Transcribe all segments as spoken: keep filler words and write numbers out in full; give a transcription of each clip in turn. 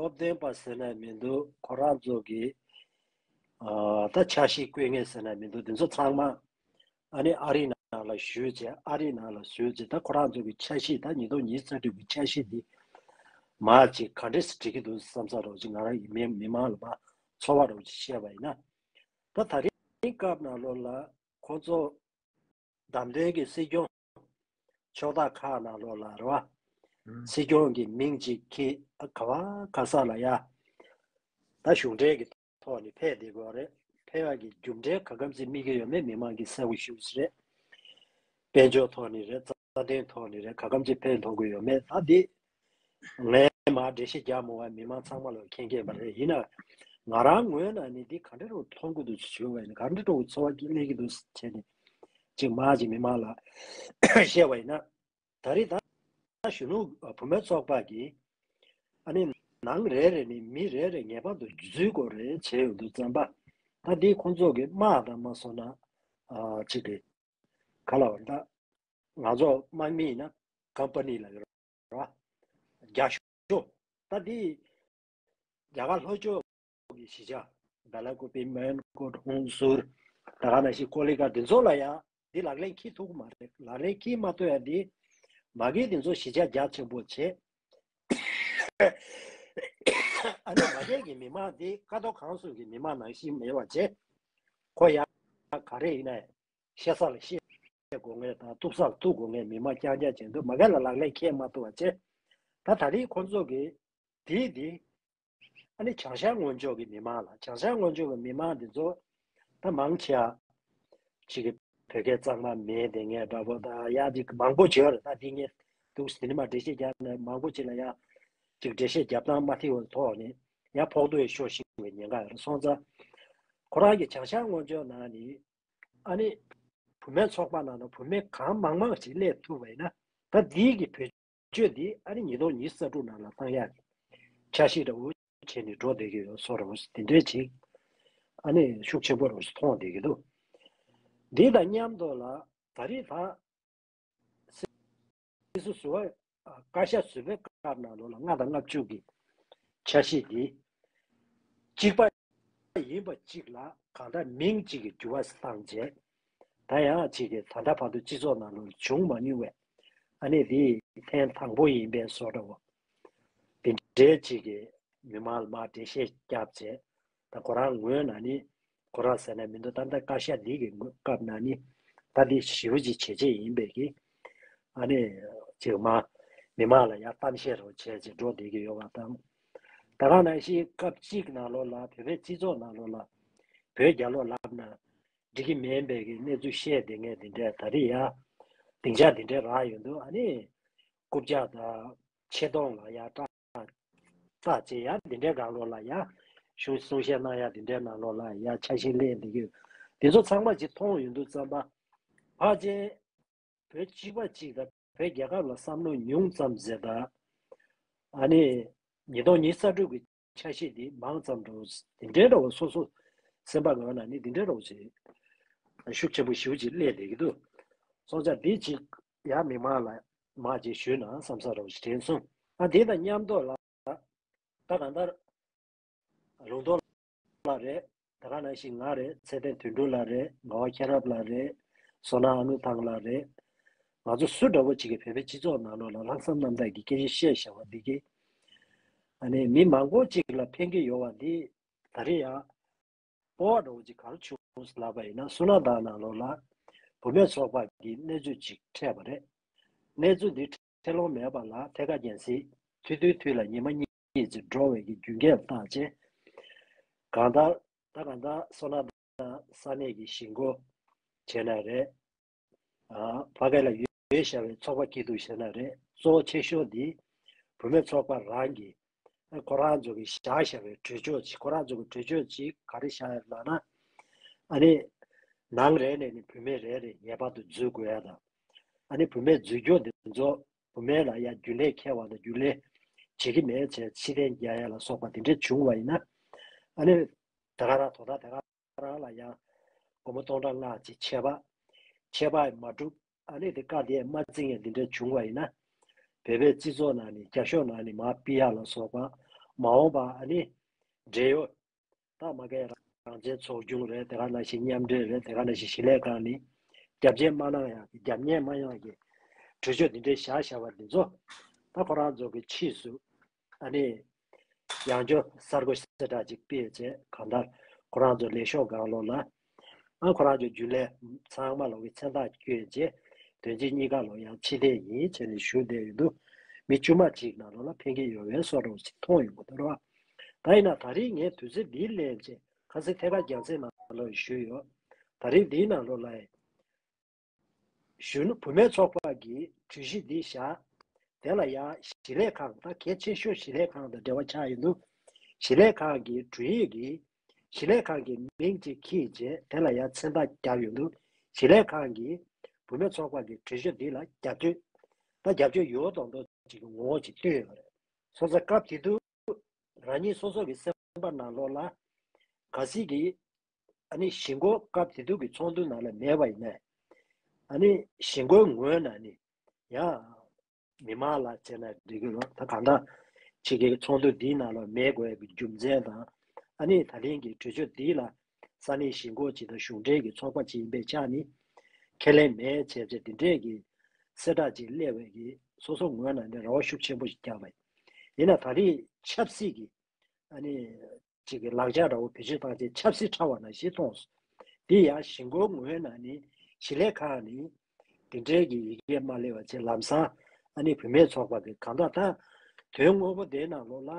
སློབ་སྟོན་པ་ཟེར་ན་མི་འདུག་ཁོ་རང་ཚོ་གི་ཨ་ད་འཆར་གཞི་བཀོད་མཁན་ཟེར་ན་མི་འདུག་དེ་ཚོ་ཚང་མ་ཨ་ནི་ཨ་རིའི་ནང་ལ་བཞུད་བྱས། ཨ་རིའི་ནང་ལ་བཞུད་བྱས། ད་ཁོ་རང་ཚོ་གི་འཆར་གཞི། ད་ཉིས་སྟོང་ཉི་ཤུ་རྩ་དྲུག་གི་འཆར་གཞི་འདི་མར་ཅིག་ག་འདྲས་སེ་འགྲིག་གི་འདུག་བསམ་ས་རོགས་ཅིག་ང་རང་ཡི་མི་མི་མང་ལ་མར་ཚོར་བ་རོགས་ཅིག་བཤད་པ་ཡིན་ན། ད་ད་རིང་སྐབས་ནང་ལོགས་ལ་ཁོ་ཚོ་བདམས་ཐོན་གྱི་སྲིད་སྐྱོང་ཕྱོགས་མཐའ་ཁག་ནང་ལོགས་ལ་རེད་བ། སྲིད་སྐྱོང་གི་མིང་ཅིག་འཁྱེར། ག་བ་ག་ས་ལ་ཡ་ད་གཞུང་འབྲེལ་གྱི་ཐོག་ནས་ཕེབས་བསྡད་དགོས་རེད། ཕེབས་ཡག་གི་རྒྱུ་འབྲས་ག་གམ་ཅིག་དམིགས་ཀྱི་ཡོད་མེད་མི་མང་གིས་གསལ་པོ་ཞུ་ཟེར་རེད། དཔལ་འབྱོར་ཐོག་ནས་རེད། རྩ་དོན་ཐོག་ནས་རེད། ག་གམ་ཅིག་ཕེབས་མཐོང་གི་ཡོད་མེད་ད་འདི་ངས་མར་འགྲེལ་བཤད་རྒྱག་མོ་བ་མི་མང་ཚང་མ་ལ་མཁྱེན་མཁྱེན་པ་རེད། ཡིན་ན་ང་རང་ངོས་ནས་ནི་འདི་ག་འདྲ་རུ་མཐོང་གི་འདུག་ཞུ་བ་ཡིན་ན། ག་འདྲ་རུ་ཚོར་བ་སླེབས་ཀྱི་འདུག་བྱས་ནས་ཅིག་མར་ཅིག་མི་མང་ལ་བཤད་པ་ཡིན་ན། ད་རེས་ད་གཞོན་ནུ་བུད་མེད་ཚོགས་པ་གིས་ཨ་ནི་ནང་རེ་རེ་ནས་མི་རེ་རེ་ངེས་པར་དུ་འཛུལ་དགོས་རེད་བྱས་ཡོང་དུས་ཙམ་པ། ད་འདི་ཁོང་ཚོ་གི་དམག་དང་མ་སོང་ན་ཨ་ཅིག་གི་ག་ལ་བ་ད་ང་ཚོ་དམག་མི་ཡིན་ན་ཀམ་པ་ནི་ལ་ཡོད་ར། རྒྱ་ཤོག་ད་འདི་རྒྱ་གར་ལྷོ་ཕྱོགས་ཀྱི་གཞིས་ཆགས་བེ་ལ་ཀུ་པི། མན་ཀོཊ། ཧུང་སུར། ད་ག་ནང་བཞིན་ཀོ་ལི་གྷལ་འདི་ཚོ་ལ་ཡང་འདི་ལག་ལེན་འཁེལ་ཐུབ་ཀྱི་མ་རེད། ལག་ལེན་འཁེལ་མ་ཐུབ་ཡ་འདི་མ་གི་འདི་ཚོ་གཞིས་ཆགས་རྒྱ་ཆེན་པོ་བྱས། ཨ་ནི་མ་གི་གི་མི་མང་འདི་ཀ་ཐོག་གང་སོང་གི་མི་མང་ནང་བཞིན་མེད་པ་བྱས། ཁོ་ཡང་ག་རེ་ཡིན་ན་བཤད་ས་ལ་བཤད་དགོས་ངེས་དང་གཏུག་ས་ལ་གཏུག་དགོས་ངེས་མི་མང་རྐྱང་རྐྱང་བྱས་འདུག་མ་གི་ལ་ལག་ལེན་འཁེལ་མ་ཐུབ་པ་བྱས། ད་ད་རེས་ཁོང་ཚོ་གི་དེའི་དེ་ཨ་ནི་བྱང་ཤར་ངོས་ཕྱོགས་ཀྱི་མི་མང་ལ། བྱང་ཤར་ངོས་ཕྱོགས་ཀྱི་མི་མང་འདི་ཚོ་ད་མང་ཆེ་བ་ཅིག་གི་བོད་སྐད་གཙང་མ་མེད་དེ་ངས་འདྲ་པོ་ད་ཡ་ཅིག་མང་པོ་བྱོས་རེད། ད་འདི་ངས་འདུག་སེ་འདི་ནས་མར་འགྲེལ་བཤད་རྒྱག་ན་མང་པོ་ཅིག་ལ་ཡ་ཅིག་འགྲེལ་བཤད་རྒྱབ་སྟངས་མ་འཐུས་པའི་ཐོག་ནས་ཡ་ཕོག་ཐུག་ཡ་ཤོར་ཤེས་པའི་ཉེན་ཁ་ཡོད་རེད། སོང་ཙང་ཁོ་རང་གི་བྱང་ཤར་ངོས་ཕྱོགས་ནང་ནས་ཨ་ནི་བུད་མེད་ཚོགས་པ་ནང་ན་བུད་མེད་གང་མང་མང་ཞིག་སླེབས་ཐུབ་པ་ཡིན་ན། ད་འདི་གི་བེད་སྤྱོད་འདི་ཨ་ནི་ཉིས་སྟོང་ཉི་ཤུ་རྩ་དྲུག་ནང་ལ་བཏང་ཡག་གི་འཆར་གཞི་འདྲ་བོ་བྱས་ནས་འགྲོ་བསྡད་ཀྱི་ཡོད་བཟོ་འདྲ་བོ་དེ་འདྲའི་ཅིག་ཨ་ནི་ཤུགས་ཆེན་པོ་རུ་མཐོང་བསྡད་ཀྱི་འདུག་འདི་དང་མཉམ་དུ་ལ་ད་རེས་ད་སྲིད་ཟུར་ཟུར་པ་བཀའ་ཤག་ཟུར་པའི་སྐབས་ནང་ལོགས་ལ་ལྔ་དང་ལྔ་བཅུ་གི་འཆར་གཞི་འདི་གཅིག་པ་ཡིན་པ་གཅིག་ལ་གང་ལྟར་མིང་གཅིག་གི་འགྱུར་བ་བཏང་རྗེས། ད་ཡང་གཅིག་གིས་ད་ལྟ་བར་དུ་སྤྱི་ཚོགས་ནང་ལོགས་བྱུང་མ་མྱོང་བའི་ཨ་ནི་དེ་ཐེངས་དང་པོ་ཡིན་པའི་བཟོ་འདྲ་བོ་དེ་འདྲའི་གཅིག་གིས་མི་མང་ལ་མར་འགྲེལ་བཤད་བརྒྱབ་རྗེས། ད་ཁོ་རང་ངོས་ནས་ནི་ཁོ་རང་ཟེར་ན་མི་འདུག་ད་ལྟ་བཀའ་ཤག་འདི་གི་སྐབས་ནང་ནི་ད་འདི་ཞེ་པོ་ཅིག་བྱས་རྗེས་ཡིན་པའི་གི་ཨ་ནི་ཅིག་མ་མི་མང་ལ་ཡང་གཏམ་བཤད་རོགས་བྱས་ཅིག་འགྲོ་བསྡད་ཀྱི་ཡོད་པ་དང་། ད་ག་ནང་བཞིན་སྐབས་གཅིག་ནང་ལོགས་ལ་བོད་པའི་སྤྱི་ཚོགས་ནང་ལོགས་ལ་བོད་རྒྱལ་ལོ་ལབ་ན་འགྲིག་གི་མིན་པའི་གི་གནས་ཚུལ་བཤད་བསྡད་མཁན་དེ་འདྲས་ད་རེས་ཡ་སྡིངས་ཆ་དེ་འདྲས་རག་ཡོང་དུས། ཨ་ནི་རྐུབ་བཀྱག་དང་ཆེ་མཐོང་ལ་ཡ་སྐྲག་སྐྲག་བྱས་ཡ་དེ་འདྲས་སྒང་ལོགས་ལ་ཡ་གཞུང་གསུང་བཤད་གནང་ཡ་དེ་འདྲས་ནང་ལོགས་ལ་ཡ་ཆ་ཤས་ལེན་བསྡད་ཀྱི་ཡོད། དེ་ཚོ་ཚང་མ་ཅིག་མཐོང་ཡོང་དུས་ཙམ་པ་ཕལ་ཆེར་བོད་གཅིག་པ་གཅིག་དང་བོད་རྒྱལ་ཁབ་ལ་བསམ་བློ་ཉུང་ཙམ་ཟེར་ད། ཨ་ནི་ཉིས་སྟོང་ཉི་ཤུ་རྩ་དྲུག་གི་འཆར་གཞི་འདི་མང་ཙམ་འགྲོ་འདི་འདྲའི་འགྲོ་སོ་སོ་སེམས་པ་ངོས་ནས་ནི་འདི་འདྲའི་འགྲོ་ཞེས་ཤུགས་ཆེན་པོ་ཞེ་པོ་ཅིག་སླེབས་བསྡད་ཀྱི་འདུག་སོང་ཙང་འདི་ཅིག་ཡང་མི་མང་ལ་མར་ཅིག་ཞུས་ན་བསམ་ས་འདྲ་བོ་ཞིག་དྲན་སོང་། ཨ་འདི་དང་མཉམ་དུ་ལ་ད་གང་ལྟར་ལུང་རྟོགས་ལགས་རེད། ད་ག་ནང་བཞིན་ང་རེད། ཚེ་བརྟན་དོན་གྲུབ་ལགས་རེད། ངག་དབང་མཁྱེན་རབ་ལགས་རེད། བསོད་ནམས་ཨ་ནུ་ཐང་ལགས་རེད། ང་ཚོ་སུ་འདྲ་བོ་ཅིག་གིས་བོད་པའི་སྤྱི་ཚོགས་ནང་ལོགས་ལ་ལྷག་བསམ་རྣམ་དག་གིས་སྐད་ཆ་བཤད་བཞག་པ་འདི་གིས་ཨ་ནི་མི་མང་པོ་ཅིག་ལ་ཕན་གྱི་ཡོད་པ་འདི་ད་རེས་ཡང་སྤོབས་པ་འདྲ་བོ་ཅིག་ག་རེ་བྱུང་ལབ་པ་ཡིན་ན། སུ་ན་དང་ནང་ལོགས་ལ་བུད་མེད་ཚོགས་པ་གིས་གནས་ཚུལ་ཅིག་འཕྲད་པ་རེད། གནས་ཚུལ་འདི་འཕྲད་ལོང་མེད་པ་ལ་ཐད་ཀར་རྒྱང་སྲིང་དུས་དུས་དུས་ལ་ཉི་མ་གཉིས་ཀྱི་འགྲོ་བའི་གི་རྒྱུན་སྐྱོང་བཏང་རྗེས། གང་ལྟར་ད་གང་ལྟར་སོ་ན་དང་ས་གནས་ཀྱི་གཞིས་འགོ་བྱས་ན་རེད། ཨ་ཕ་གི་ལ་ཡོད་བཞག་པའི་ཚོགས་པ་སྐྱིད་སྡུག་བྱས་ན་རེད། གཙོ་བོ་ཆེ་ཤོས་འདི་བུད་མེད་ཚོགས་པ་རང་གི་ཁོ་རང་ཚོ་གི་བཞག་བཞག་པའི་གྲོས་ཆོད་ཅིག་ཁོ་རང་ཚོ་གི་གྲོས་ཆོད་ཅིག་ག་རེ་བཞག་ཡོད་ལབ་ན། ཨ་ནི་ནང་རེ་ནས་ནི་བུད་མེད་རེ་རེ་ངེས་པར་དུ་འཛུལ་དགོས་ཡ་དང་། ཨ་ནི་བུད་མེད་འཛུལ་སྐྱོར་འདི་ཚོ་བུད་མེད་ལ་ཡ་རྒྱུན་ལས་འཁེལ་བ་དང་རྒྱུན་ལས་བྱེད་ཀྱི་མེད་བྱས་ཕྱིར་འཐེན་རྒྱག་ཡ་ལ་སོགས་པ་དེ་འདྲ་བྱུང་བ་ཡིན་ན། ཨ་ནི་ད་ག་རང་དོ་བདག་དེ་ག་རང་ལ་ཡ་སྒོར་མོ་སྟོང་ཕྲག་ལྔ་ཅིག་ཆད་པ། ཆད་པ་མ་གྲུབ། ཨ་ནི་དེ་བཀའ་དེ་མ་བརྩི་མཁན་དེ་འདྲ་བྱུང་བ་ཡིན་ན། བོད་པའི་སྤྱི་ཚོགས་ནང་ནས་རྒྱ་ཤོག་ནང་ནས་མར་ཕུད་ཡ་ལ་སོགས་པ། མ་འོངས་པ་ཨ་ནི་འབྲེལ་ཡོད་ད་མ་གའི་རང་བཙན་ཚོགས་ཆུང་རེད། དེ་ག་ནང་བཞིན་མཉམ་འབྲེལ་རེད། དེ་ག་ནང་བཞིན་ཞི་ལས་ཁང་ནི་རྒྱབ་སྐྱོར་མ་གནང་ཡག་གི་རྒྱབ་གཉེར་མ་གནང་ཡག་གི་གྲོས་ཆོད་འདི་འདྲའི་བཞག་བཞག་པ་འདི་ཚོ་ད་ཁོ་རང་ཚོ་གི་ཕྱིས་སུ་ཨ་ནི་ཡང་བསྐྱར་གསར་འགོད་གསལ་བསྒྲགས་ཅིག་སྤེལ་བྱས། གང་ལྟར་ཁོ་རང་ཚོ་ལས་ཤོག་སྒང་ལོགས་ལ་ཨ་ཁོ་རང་ཚོ་རྒྱུན་ལས་ཚང་མ་ལོག་གི་མཚན་རྟགས་བསྐྱོན་བྱས་དོན་ཚན་གཉིས་ཀ་ལོག་ཡང་ཕྱིར་འཐེན་ཡིན་བྱས་ནས་ཞུ་བསྡད་ཡོད་འདུག་མི་དཀྱུས་མ་གཅིག་ནང་ལོགས་ལ་ཕན་གྱི་ཡོད་པའི་བཟོ་འདྲ་ཅིག་མཐོང་ཡོང་གི་འདུག་རེད་བ། ད་ཡིན་ན་ད་རེས་ངས་དུས་ཚོད་འདི་ལེན་བྱས་ཁ་སང་ཐད་ཀར་རྒྱང་སྲིང་ནང་ལོགས་ཞུས་ཡོད། ད་རེས་འདིའི་ནང་ལོགས་ལ་གཞོན་ནུ་བུད་མེད་ཚོགས་པ་གིས་གྲོས་གཞི་འདི་བཞག་དེ་ལ་ཡང་ཞི་ལས་ཁང་ད་གལ་ཆེ་ཤོས་ཞི་ལས་ཁང་དང་འབྲེལ་བ་ཆགས་ཡོད་འདུག་ཞི་ལས་ཁང་གི་དྲུང་ཡིག་གིས་ཞི་ལས་ཁང་གི་མིང་ཅིག་འཁྱེར་བྱས་དེ་ལ་ཡང་མཚན་རྟགས་བརྒྱབ་ཡོད་འདུག་ཞི་ལས་ཁང་གིས་བུད་མེད་ཚོགས་པ་གི་གྲོས་གཞི་འདི་ལ་རྒྱབ་སྐྱོར་ད་རྒྱབ་སྐྱོར་ཡོད་མདོག་མདོག་ཅིག་གི་ངོ་བོ་ཅིག་བསྟན་ཡོད་པ་རེད། སོང་ཙང་སྐབས་དེ་དུས་རང་ཉིད་སོ་སོ་གི་སེམས་པ་ནང་ལོགས་ལ་གལ་སྲིད་ཀྱི་ཨ་ནི་གཞིས་འགོ་སྐབས་དེ་དུས་ཀྱི་ཚོགས་འདུ་ནང་ལ་མེད་པ་ཡིན་ན་ཨ་ནི་གཞིས་འགོའི་ངོས་ནས་ནི་ཡང་མི་མང་ལ་བྱས་ན་འགྲིག་གི་རེད། ད་གང་ལྟར་ཕྱི་རྒྱལ་གྱི་ཚོགས་འདུ་འདིའི་ནང་ལ་མེད་དགོས་པའི་རྒྱུ་མཚན་དང་ཨ་ནི་ད་ཐེངས་ཀྱི་གྲོས་ཆོད་འདི་ལ་ས་གནས་གཞིས་འགོ་ཅིག་དང་གཞུང་འབྲེལ་གྱི་ཚོགས་པ་ཅིག་ཡིན་པའི་ཆ་ནི་ཁས་ལེན་མེད་བྱས་བྱས་འདི་འདྲས་ཀྱི་གསལ་བསྒྲགས་ཅིག་སླེབས་པའི་གི་སོ་སོ་ངོས་ནས་ནི་རེ་བ་ཤུགས་ཆེན་པོ་ཞིག་བརྒྱབ་པ་ཡིན། ཡིན་ན་ད་རེས་ཆབ་སྲིད་ཀྱི་ཨ་ནི་ཅིག་གི་ལག་ཆ་འདྲ་བོ་བེད་སྤྱོད་བཏང་བྱས་ཆབ་སྲིད་ཕྲ་བ་ནང་བཞིན་མཐོང་སོང་། འདི་ཡང་གཞིས་འགོའི་ངོས་ནས་ནི་ཞི་ལས་ཁང་ནི་འདི་འདྲའི་གི་ཡི་གེ་མ་སླེབས་པ་བྱས་ལམ་སང་ཨ་ནི་བུད་མེད་ཚོགས་པ་གི་གང་ལྟར་ད་དོན་དངོས་པོ་དེའི་ནང་ལོགས་ལ་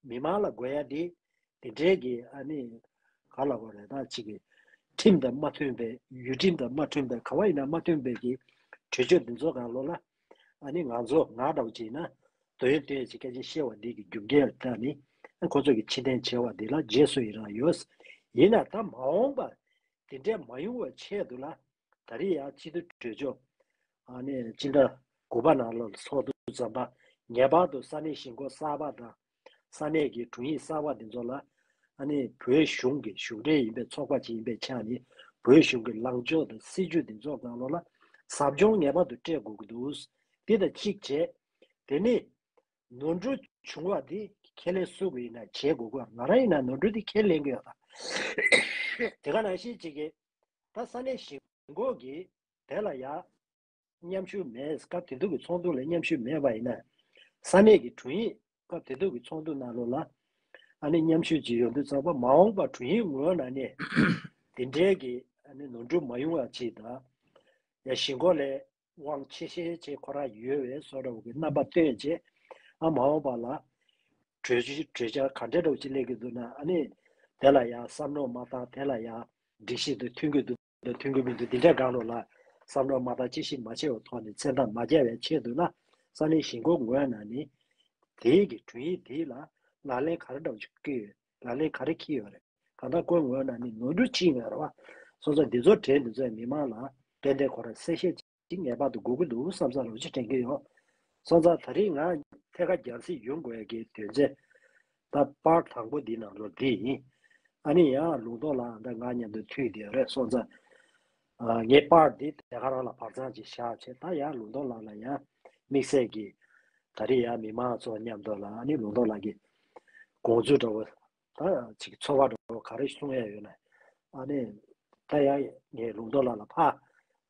མི་མང་ལ་དགོས་ཡ་དེ་འདི་འདྲའི་གི་ཨ་ནི་ག་ལ་གོ་རེད། ད་ཅིག་གི་ཁྲིམས་དང་མ་མཐུན་པའི་ཡུལ་ཁྲིམས་དང་མ་མཐུན་པའི་ག་བ་ཡིན་ན་མ་མཐུན་པའི་གི་གྲོས་ཆོད་འདི་ཚོ་གང་ལོགས་ལ་ཨ་ནི་ང་ཚོ་ང་འདྲ་བོ་ཅིག་ཡིན་ན་དོན་དོན་ཅིག་སྐད་ཆ་བཤད་པ་འདི་གི་རྒྱུ་རྐྱེན་ད་ནི་ཁོ་ཚོ་གི་ཕྱིར་འཐེན་བྱས་པ་འདི་ལ་རྗེས་སུ་ཡི་རང་ཡོད། ཡིན་ན་ད་མ་འོངས་པ་འདི་འདྲས་མ་ཡོང་བའི་ཆེད་དུ་ལ་ད་རེས་ཡང་སྤྱི་འཐུས་གྲོས་ཆོད་ཨ་ནི་སྤྱི་ཟླ་དགུ་པ་ནང་ལ་ཚོགས་འདུ་འཛོམས་པ་ངེས་པར་དུ་ས་གནས་གཞིས་འགོ་གསར་པ་དང་ས་གནས་ཀྱི་དྲུང་ཡིག་གསར་པ་འདི་ཚོ་ལ་ཨ་ནི་བོད་གཞུང་གི་གཞུང་འབྲེལ་ཡིན་པའི་ཚོགས་པ་ཅིག་ཡིན་པའི་ཆ་ནས་བོད་གཞུང་གི་ལངས་ཕྱོགས་དང་སྲིད་ཇུས་འདི་ཚོ་ནང་ལོགས་ལ་ཟབ་སྦྱོང་ངེས་པར་དུ་སྤྲད་དགོས་ཀྱི་འདུག་འདི་དང་གཅིག་བྱས། དེ་ནས་ནོར་འཁྲུལ་བྱུང་བ་འདི་ཁས་ལེན་སུ་གི་ཡིན་ན་བྱེད་དགོས་ཀྱི། ང་རང་ཡིན་ན་ནོར་འཁྲུལ་འདི་ཁས་ལེན་གྱི་ཡོད་ད། དེ་ག་ནང་བཞིན་གཅིག་གི་ད་ས་གནས་གཞིས་འགོ་གི་དེ་ལ་ཡ་མཉམ་ཞུགས་མེད། སྐབས་དེ་དུས་ཀྱི་ཚོགས་འདུ་ལ་མཉམ་ཞུགས་མེད་པ་ཡིན་ན་ས་གནས་ཀྱི་དྲུང་ཡིག་སྐབས་དེ་དུས་ཀྱི་ཚོགས་འདུ་ནང་ལོགས་ལ་ཨ་ནི་མཉམ་ཞུགས་ཀྱི་ཡོང་དུས་ཙམ་པ་མ་འོངས་པ་དྲུང་ཡིག་ངོས་ནས་ནས་དེ་འདྲའི་གི་ཨ་ནི་ནོར་འཁྲུལ་མ་ཡོང་བ་ཅིག་དང་ཡ་གཞིས་འགོ་ལས་དབང་ཆེ་ཤོས་ཅིག་ཁོ་རང་ཡོད་པའི་བཟོ་འདྲ་བོ་གི་རྣམ་པ་སྟོན་བྱས། ཨ་མ་འོངས་པ་ལ་གྲོས་གྲོས་འཆར་ག་འདྲ་འདྲ་བོ་ཅིག་སླེབས་ཀྱི་འདུག་ན་ཨ་ནི་དེ་ལ་ཡང་བསམ་བློ་མ་བཏང་། དེ་ལ་ཡང་སྒྲིག་གཞི་དང་མཐུན་གྱི་འདུག་མཐུན་གྱི་མི་འདུག་འདི་འདྲ་སྒང་ལོགས་ལ་བསམ་བློ་མ་བཏང་། དཔྱད་ཞིབ་མ་བྱས་པའི་ཐོག་ནས་མཚན་རྟགས་མ་བརྒྱབ་པའི་ཆེད་དུ་ལ་ས་གནས་གཞིས་འགོ་ངོས་ནས་ནི་དེའི་གི་དྲུང་ཡིག་དེ་ལ་ལག་ལེན་ག་རེ་འདྲ་བོ་ཅིག་བཀོད་ཡོད། ལག་ལེན་ག་རེ་འཁྱེར་ཡོད་རེད། གང་ལྟར་ཁོའི་ངོས་ནས་ནི་ནོར་འཁྲུལ་ཅིག་ཡོད་རེད་བ། སོང་ཙང་འདི་ཚོ་དྲན་འདི་ཚོས་མི་མང་ལ་ཏན་ཏན་ཁོ་རང་གསལ་བཤད་ཅིག་ངེས་པར་དུ་དགོས་ཀྱི་འདུག་བསམ་བསམ་རོགས་ཅིག་དྲན་གྱི་ཡོད། སོང་ཙང་ད་རེས་ང་ཐད་ཀར་རྒྱང་སྲིང་ཡོང་དགོས་ཀྱི་དོན་ཚན་ད་པར་དང་པོ་འདི་ནང་ལོགས་འདི་ཡིན། ཨ་ནི་ཡང་ལུང་རྟོགས་ལགས་ད་ང་མཉམ་དུ་མཐུད་བསྡད་ཡོད་རེད། སོང་ཙང་ཨ་ངས་པར་འདི་དེ་ག་རང་ལ་བར་མཚམས་ཅིག་བཞག་བྱས། ད་ཡང་ལུང་རྟོགས་ལགས་ལ་ཡང་དམིགས་བསལ་གྱི་ད་རེས་ཡང་མི་མང་ཚོ་མཉམ་དུ་ལ་ཨ་ནི་ལུང་རྟོགས་ལགས་ཀྱི་དགོངས་ཚུལ་འདྲ་བོ་ད་ཅིག་ཚོར་བ་འདྲ་བོ་ག་རེ་གསུང་ཡ་ཡོད་ན། ཨ་ནི་ད་ཡང་ངས་ལུང་རྟོགས་ལགས་ལ་ཕར་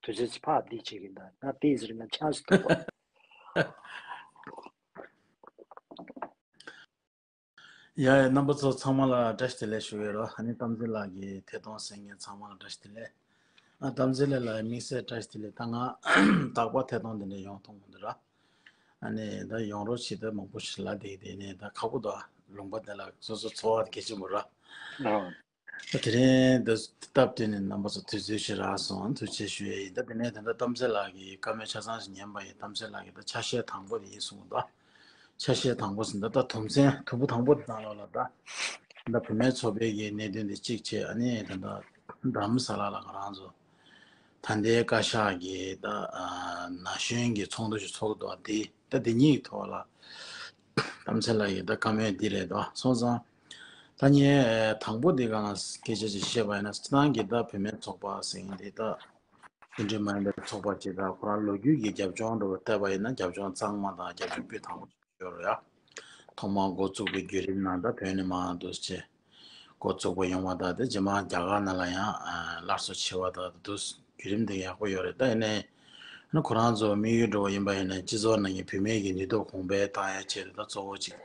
དུས་ཚོད་ཅིག་ཕར་འདི་བྱེད་ཀྱི་འདུག་ད་དེ་ཟེར་ན་ཆགས་སུ་ཐུག་པ། ཡ་ཡ། རྣམ་པ་ཚོ་ཚང་མ་ལ་བཀྲ་ཤིས་བདེ་ལེགས་ཞུ་གི་ཡོད་རོ། ཨ་ནི་གཏམ་ཚེ་ལགས་ཀྱི་ཐད་གཏོང་གསན་མཁན་ཚང་མ་ལ་བཀྲ་ཤིས་བདེ་ལེགས། ཨ་གཏམ་ཚེ་ལགས་ལ་དམིགས་བསལ་བཀྲ་ཤིས་བདེ་ལེགས། ད་ང་དག་པ་ཐད་གཏོང་འདི་འདྲ་ཡོང་ཐུབ་མི་འདུག་ར། ཨ་ནི་ད་ཡོང་རོགས་བྱེད། ད་མང་པོ་ཞིག་ལབ་བསྡད་དེ་ནས་ད་ཁག་པོ་འདུག་ལུང་པ་འདི་ལ་སོ་སོ་འཚོ་བ་གལ་ཆེན་པོ་ར། ཨ། ད་དེ་རིང་ད་སྟབས་བདེ་ནས་རྣམ་པ་ཚོ་དུས་ཚོད་ཞིག་རག་སོང་། ཐུགས་རྗེ་ཆེ་ཞུ་ཡས་ཡིན། ད་དེ་ནས་ད་ལྟ་གཏམ་ཚེ་ལགས་ཀྱི་བཀའ་མོལ་ཆ་ཚང་ཞིག་ཉན་པ་ཡིན། གཏམ་ཚེ་ལགས་ཀྱི་ད་ཆ་ཤས་དང་པོ་དེ་ཡིན་གསུངས་འདུག་ཆ་ཤས་དང་པོ་ཟེར་ན་ད་ལྟ་དུམ་ཚན་དུམ་བུ་དང་པོ་དེ་ནང་ལོགས་ལ་ད་ད་བུད་མེད་ཚོགས་པའི་གི་གནད་དོན་དེ་གཅིག་བྱས། ཨ་ནི་ད་ལྟ་རྡ་རམ་ས་ལ་ལ་ང་རང་ཚོ་ད་ལྟའི་བཀའ་ཤག་གི་ད་ན་གཞོན་གྱི་ཚོགས་འདུ་ཞིག་ཚོགས་འདུག་དེ་ད་དེ་གཉིས་ཀྱི་ཐོག་ལ་གཏམ་ཚེ་ལགས་ཀྱི་ད་བཀའ་མོལ་འདི་རེད་དོ། སོང་ཙང་ད་ངས་དང་པོ་འདི་ག་ལ་སྐད་ཆ་ཅིག་བཤད་པ་ཡིན་ན། སྤྱིར་བཏང་གི་ད་བུད་མེད་ཚོགས་པ་ཟེར་མཁན་འདི་ད་གཅིག་སྒྲིལ་མ་ཡིན་པའི་ཚོགས་པ་ཅིག་དང་ཁོ་རང་ལོ་རྒྱུས་ཀྱི་རྒྱབ་ལྗོངས་འདྲ་བོ་བལྟས་པ་ཡིན་ན་རྒྱབ་ལྗོངས་གཙང་མ་དང་རྒྱབ་ལྗོངས་སྤུས་དག་པོ་ཅིག་ཡོད་རེད་ཡ། ཐོག་མར་འགོ་བཙུགས་པའི་བརྒྱུད་རིམ་ནང་ད་བོད་ནས་མར་འདུག་སེ་འགོ་བཙུགས་པ་ཡོང་བ་དང་དེ་རྗེས་མ་རྒྱ་གར་ནང་ལ་ཡང་སླར་གསོ་བྱས་པ་དང་འདུག་བརྒྱུད་རིམ་དེ་ཡག་པོ་ཡོད་རེད། ད་ཡིན་ནའི་ནི་ཁོ་རང་ཚོ་དམིགས་ཡུལ་འགྲོ་བ་ཡིན་པ་ཡིན་ན་སྤྱི་ཚོགས་ནང་གི་བུད་མེད་ཀྱི་ནུས་སྟོབས་གོང་འཕེལ་བཏང་ཡ་ཆེད་དུ་ད་གཙོ་བོ་གཅིག་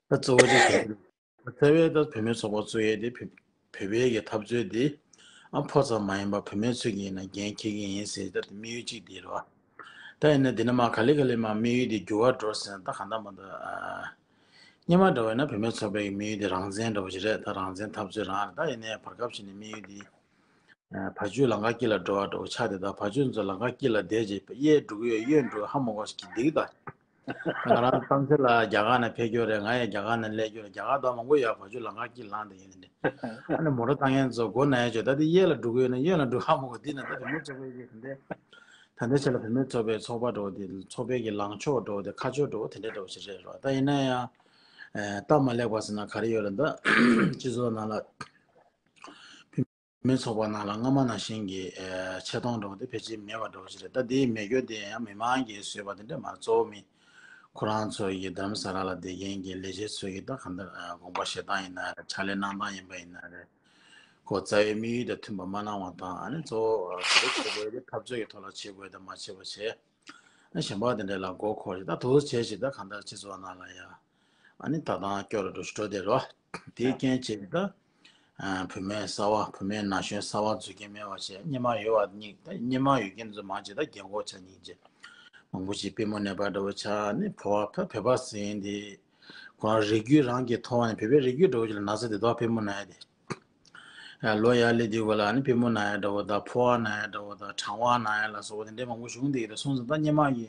ད་གཙོ་བོ་གཅིག་དེ་རྩ་བའི་ད་བུད་མེད་ཚོགས་པ་བཙུགས་ཡས་དེ་བོད་བོད་པའི་གི་འཐབ་རྩོད་འདི་ཨ་ཕོ་ཙམ་མ་ཡིན་པར་བུད་མེད་ཚོས་ཀྱི་ཡིན་ན་འགན་འཁྱེར་གྱི་ཡིན་ཟེར་ད་དེ་དམིགས་ཡུལ་གཅིག་དེ་རེད་བ། ད་ཡིན་ན་འདི་ནས་མར་ག་ལེ་ག་ལེ་མར་དམིགས་ཡུལ་དེ་འགྱུར་བ་འགྲོ་ཟེར་ན་ད་གང་ལྟར་མ་ད་ཨ་སྔོན་མ་འདྲ་བ་ཡིན་ན་བུད་མེད་ཚོགས་པའི་གི་དམིགས་ཡུལ་དེ་རང་བཙན་འདྲ་བོ་ཞིག་རེད། ད་རང་བཙན་འཐབ་རྩོད་རང་རེད། ད་ཡིན་ནའི་བར་སྐབས་ཤིག་ནས་དམིགས་ཡུལ་དེ་ཨ་བ་ཕྱུགས་ལམ་ཁ་དཀྱིལ་ལ་འགྲོ་བ་འདྲ་བོ་ཆགས་ཏེ་ད་བ་ཕྱུགས་ཚོ་ལམ་ཁ་དཀྱིལ་ལ་བསྡད་རྗེས་གཡས་འགྲོ་གི་ཡོད་གཡོན་འགྲོ་ཧ་མ་གོ་ཞིག་གི་འདུག་ད། ང་རང་གཏམ་འཆལ་ལ་རྒྱ་གར་ནས་ཕེབས་རྒྱུ་རེད། ང་ཡང་རྒྱ་གར་ནས་སླེབས་རྒྱུ་རེད། རྒྱ་གར་ད་མང་པོ་ཡོད། བ་ཕྱུགས་ལམ་ཁ་དཀྱིལ་ལངས་དེ་ཡིན་ནི། ཨ་ནི་མོ་ཊ་བཏང་མཁན་ཚོ་སྒོ་ན་ཡ་ཅོ་ད་དེ་གཡས་ལ་འགྲོ་གི་ཡོད་ན་གཡོན་ལ་འགྲོ་ཧ་མ་གོ་དེ་ན་ད་བུད་མེད་ཚོགས་པའི་གི་དེ་འདྲས་ད་འདྲས་ཆེ་ལ་བུད་མེད་ཚོགས་པའི་ཚོགས་པ་འགྲོ་དེ་ཚོགས་པའི་གི་ལངས་ཕྱོགས་འགྲོ་དེ་ཁ་ཕྱོགས་འགྲོ་དེ་འདྲས་འགྲོ་ཞིག་རེད་རོ། ད་ཡིན་ན་ཡང་སྟབས་མ་ལེགས་པ་ཟེར་ན་ག་རེ་ཡོད་རེད། ད་སྤྱི་ཚོགས་ནང་ལ་མི་ཚོགས་པ་ནང་ལ་སྔ་མ་ནང་བཞིན་གྱི་ཨེ་ཆེ་མཐོང་འདྲ་བོ་དེ་ཕལ་ཆེར་མེད་པ་འདྲ་བོ་ཞིག་རེད། ད་དེའི་མེད་རྒྱུ་དེ་ཡང་མི་མང་གིས་བཟོས་པ་དེ་འདྲ་མ་རེད། གཙོ་བོ་མི་ཁོ་རང་ཚོ་ཡི་རྡ་རམ་ས་ལ་ལ་བསྡད་མཁན་གྱི་ལས་བྱེད་ཚོ་ཡི་ད་གང་ལྟར་ཨ་དགོངས་པ་བཞེས་སྟངས་ཡིན་ན་རེད། ཕྱག་ལས་གནང་སྟངས་ཡིན་པ་ཡིན་ན་རེད། ཁོ་རྩ་བའི་དམིགས་ཡུལ་དང་མཐུན་པ་མ་གནང་བ་དང་ཨ་ནི་གཙོ་བོ་ཨ་ག་རེ་བྱེད་དགོས་དེ་འཐབ་རྩོད་ཀྱི་ཐོག་ལ་བྱེད་དགོས་དེ་མ་བྱེད་པ་བྱས། ཨ་གཞན་པ་དེ་འདྲ་ལ་མགོ་འཁོར་ཞིག་ད་དུ་བྱས་ཞིག་ད་གང་ལྟར་སྤྱི་ཚོགས་ནང་ལ་ཡ་ཨ་ནི་ད་དང་སྐྱོ་རུ་འགྲོ་ཞིག་འགྲོ་བསྡད་རོ། དེའི་རྐྱེན་བྱས་ད་ཨ་བུད་མེད་གསར་བ་བུད་མེད་ན་གཞོན་གསར་བ་འཛུལ་མཁན་མེད་པ་བྱས་སྔོན་མ་ཡོད་པ་གཉིས་ད་སྔོན་མ་ཡོད་མཁན་ཚོ་མང་ཆེ་ད་རྒན་གོག་ཆགས་སྙིང་རྗེ་མང་པོ་ཞིག་པུས་མོ་ནད་པ་འདྲ་བོ་ཆགས་ནི་བོད་བ་བོད་པ་ཟེར་མཁན་དེ་ཁོ་རང་རིགས་རྒྱུད་རང་གི་ཐོག་ནས་བོད་པའི་རིགས་རྒྱུད་འདྲ་བོ་ཞིག་ལ་ན་ཚ་དེ་དག་པུས་མོ་ན་ཡ་དེ། ལོ་ཡར་སླེབས་དུས་སྒང་ལ་ཨ་ནི་པུས་མོ་ན་ཡ་འདྲ་བོ་དང་ཕོ་བ་ན་ཡ་འདྲ་བོ་དང་གྲང་བ་ན་ཡ་ལ་སོགས་པ་དེ་འདྲའི་མང་པོ་བྱུང་བསྡད་ཀྱི་རེད། སོང་ཙང་ད་སྔོན་མ་གི་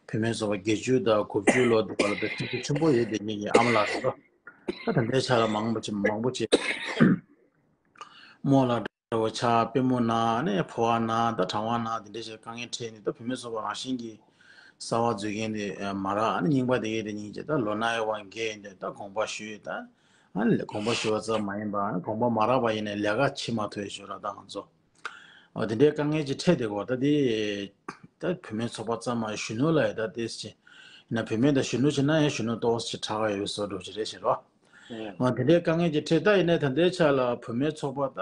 བུད་མེད་ཚོགས་པ་བརྒྱད་ཅུ་དང་དགུ་བཅུ་ལོ་དེ་བར་ལ་ད་ཆུང་ཆུང་ཆེན་པོ་ཡོད་བསྡད་མཁན་གྱི་ཨ་མ་ལགས་དེ་ཚོ་ད་ད་ལྟའི་ཆ་ལ་མང་པོ་ཅིག་མང་པོ་ཅིག་རྨོ་ལགས་འདྲ་བོ་ཆགས་པུས་མོ་ན་ནས་ཕོ་བ་ན་ད་གྲང་བ་ན་དེ་འདྲའི་ཞིག་དཀའ་ངལ་འཕྲད་ནས་ད་བུད་མེད་ཚོགས་པ་རང་བཞིན་གྱི་གསར་བ་འཛུལ་མཁན་དེ་མ་རག་ཨ་ནི་རྙིང་པ་དེ་གས་དེ་རྙིང་རྗེ་ད་ལོ་ན་ཡོད་པ་འགས་ཡིན་ཏེ་ད་དགོངས་པ་ཞུས་ད། ཨ་ནི་དགོངས་པ་ཞུ་བ་ཙམ་མ་ཡིན་པར་ཨ་ནི་དགོངས་པ་མ་རག་པ་ཡིན་ནའི་ལས་ཀ་བྱེད་མ་ཐུབ་ཞུ་ར་ད་ང་ཚོ། འོ་དེ་འདྲའི་དཀའ་ངལ་ཅིག་འཕྲད་བསྡད་ཀྱི་ཡོད་རེད། ད་དེ་ད་བུད་མེད་ཚོགས་པ་ཙམ་མ་ཡིན་གཞོན་ནུ་ལ་ཡང་ད་དེ་ཅིག་ཡིན་ན་བུད་མེད་དང་གཞོན་ནུ་བྱས་ན་ཡང་གཞོན་ནུ་ཏོག་ཙམ་ཅིག་དྲག་ག་ཡོད་བཟོ་འདྲ་ཅིག་རེད་ཟེར་རོ། ཨ་འོ་དེ་འདྲའི་དཀའ་ངལ་ཅིག་འཕྲད་ད་ཡིན་ནའི་ད་ལྟའི་ཆ་ལ་བུད་མེད་ཚོགས་པ་ད་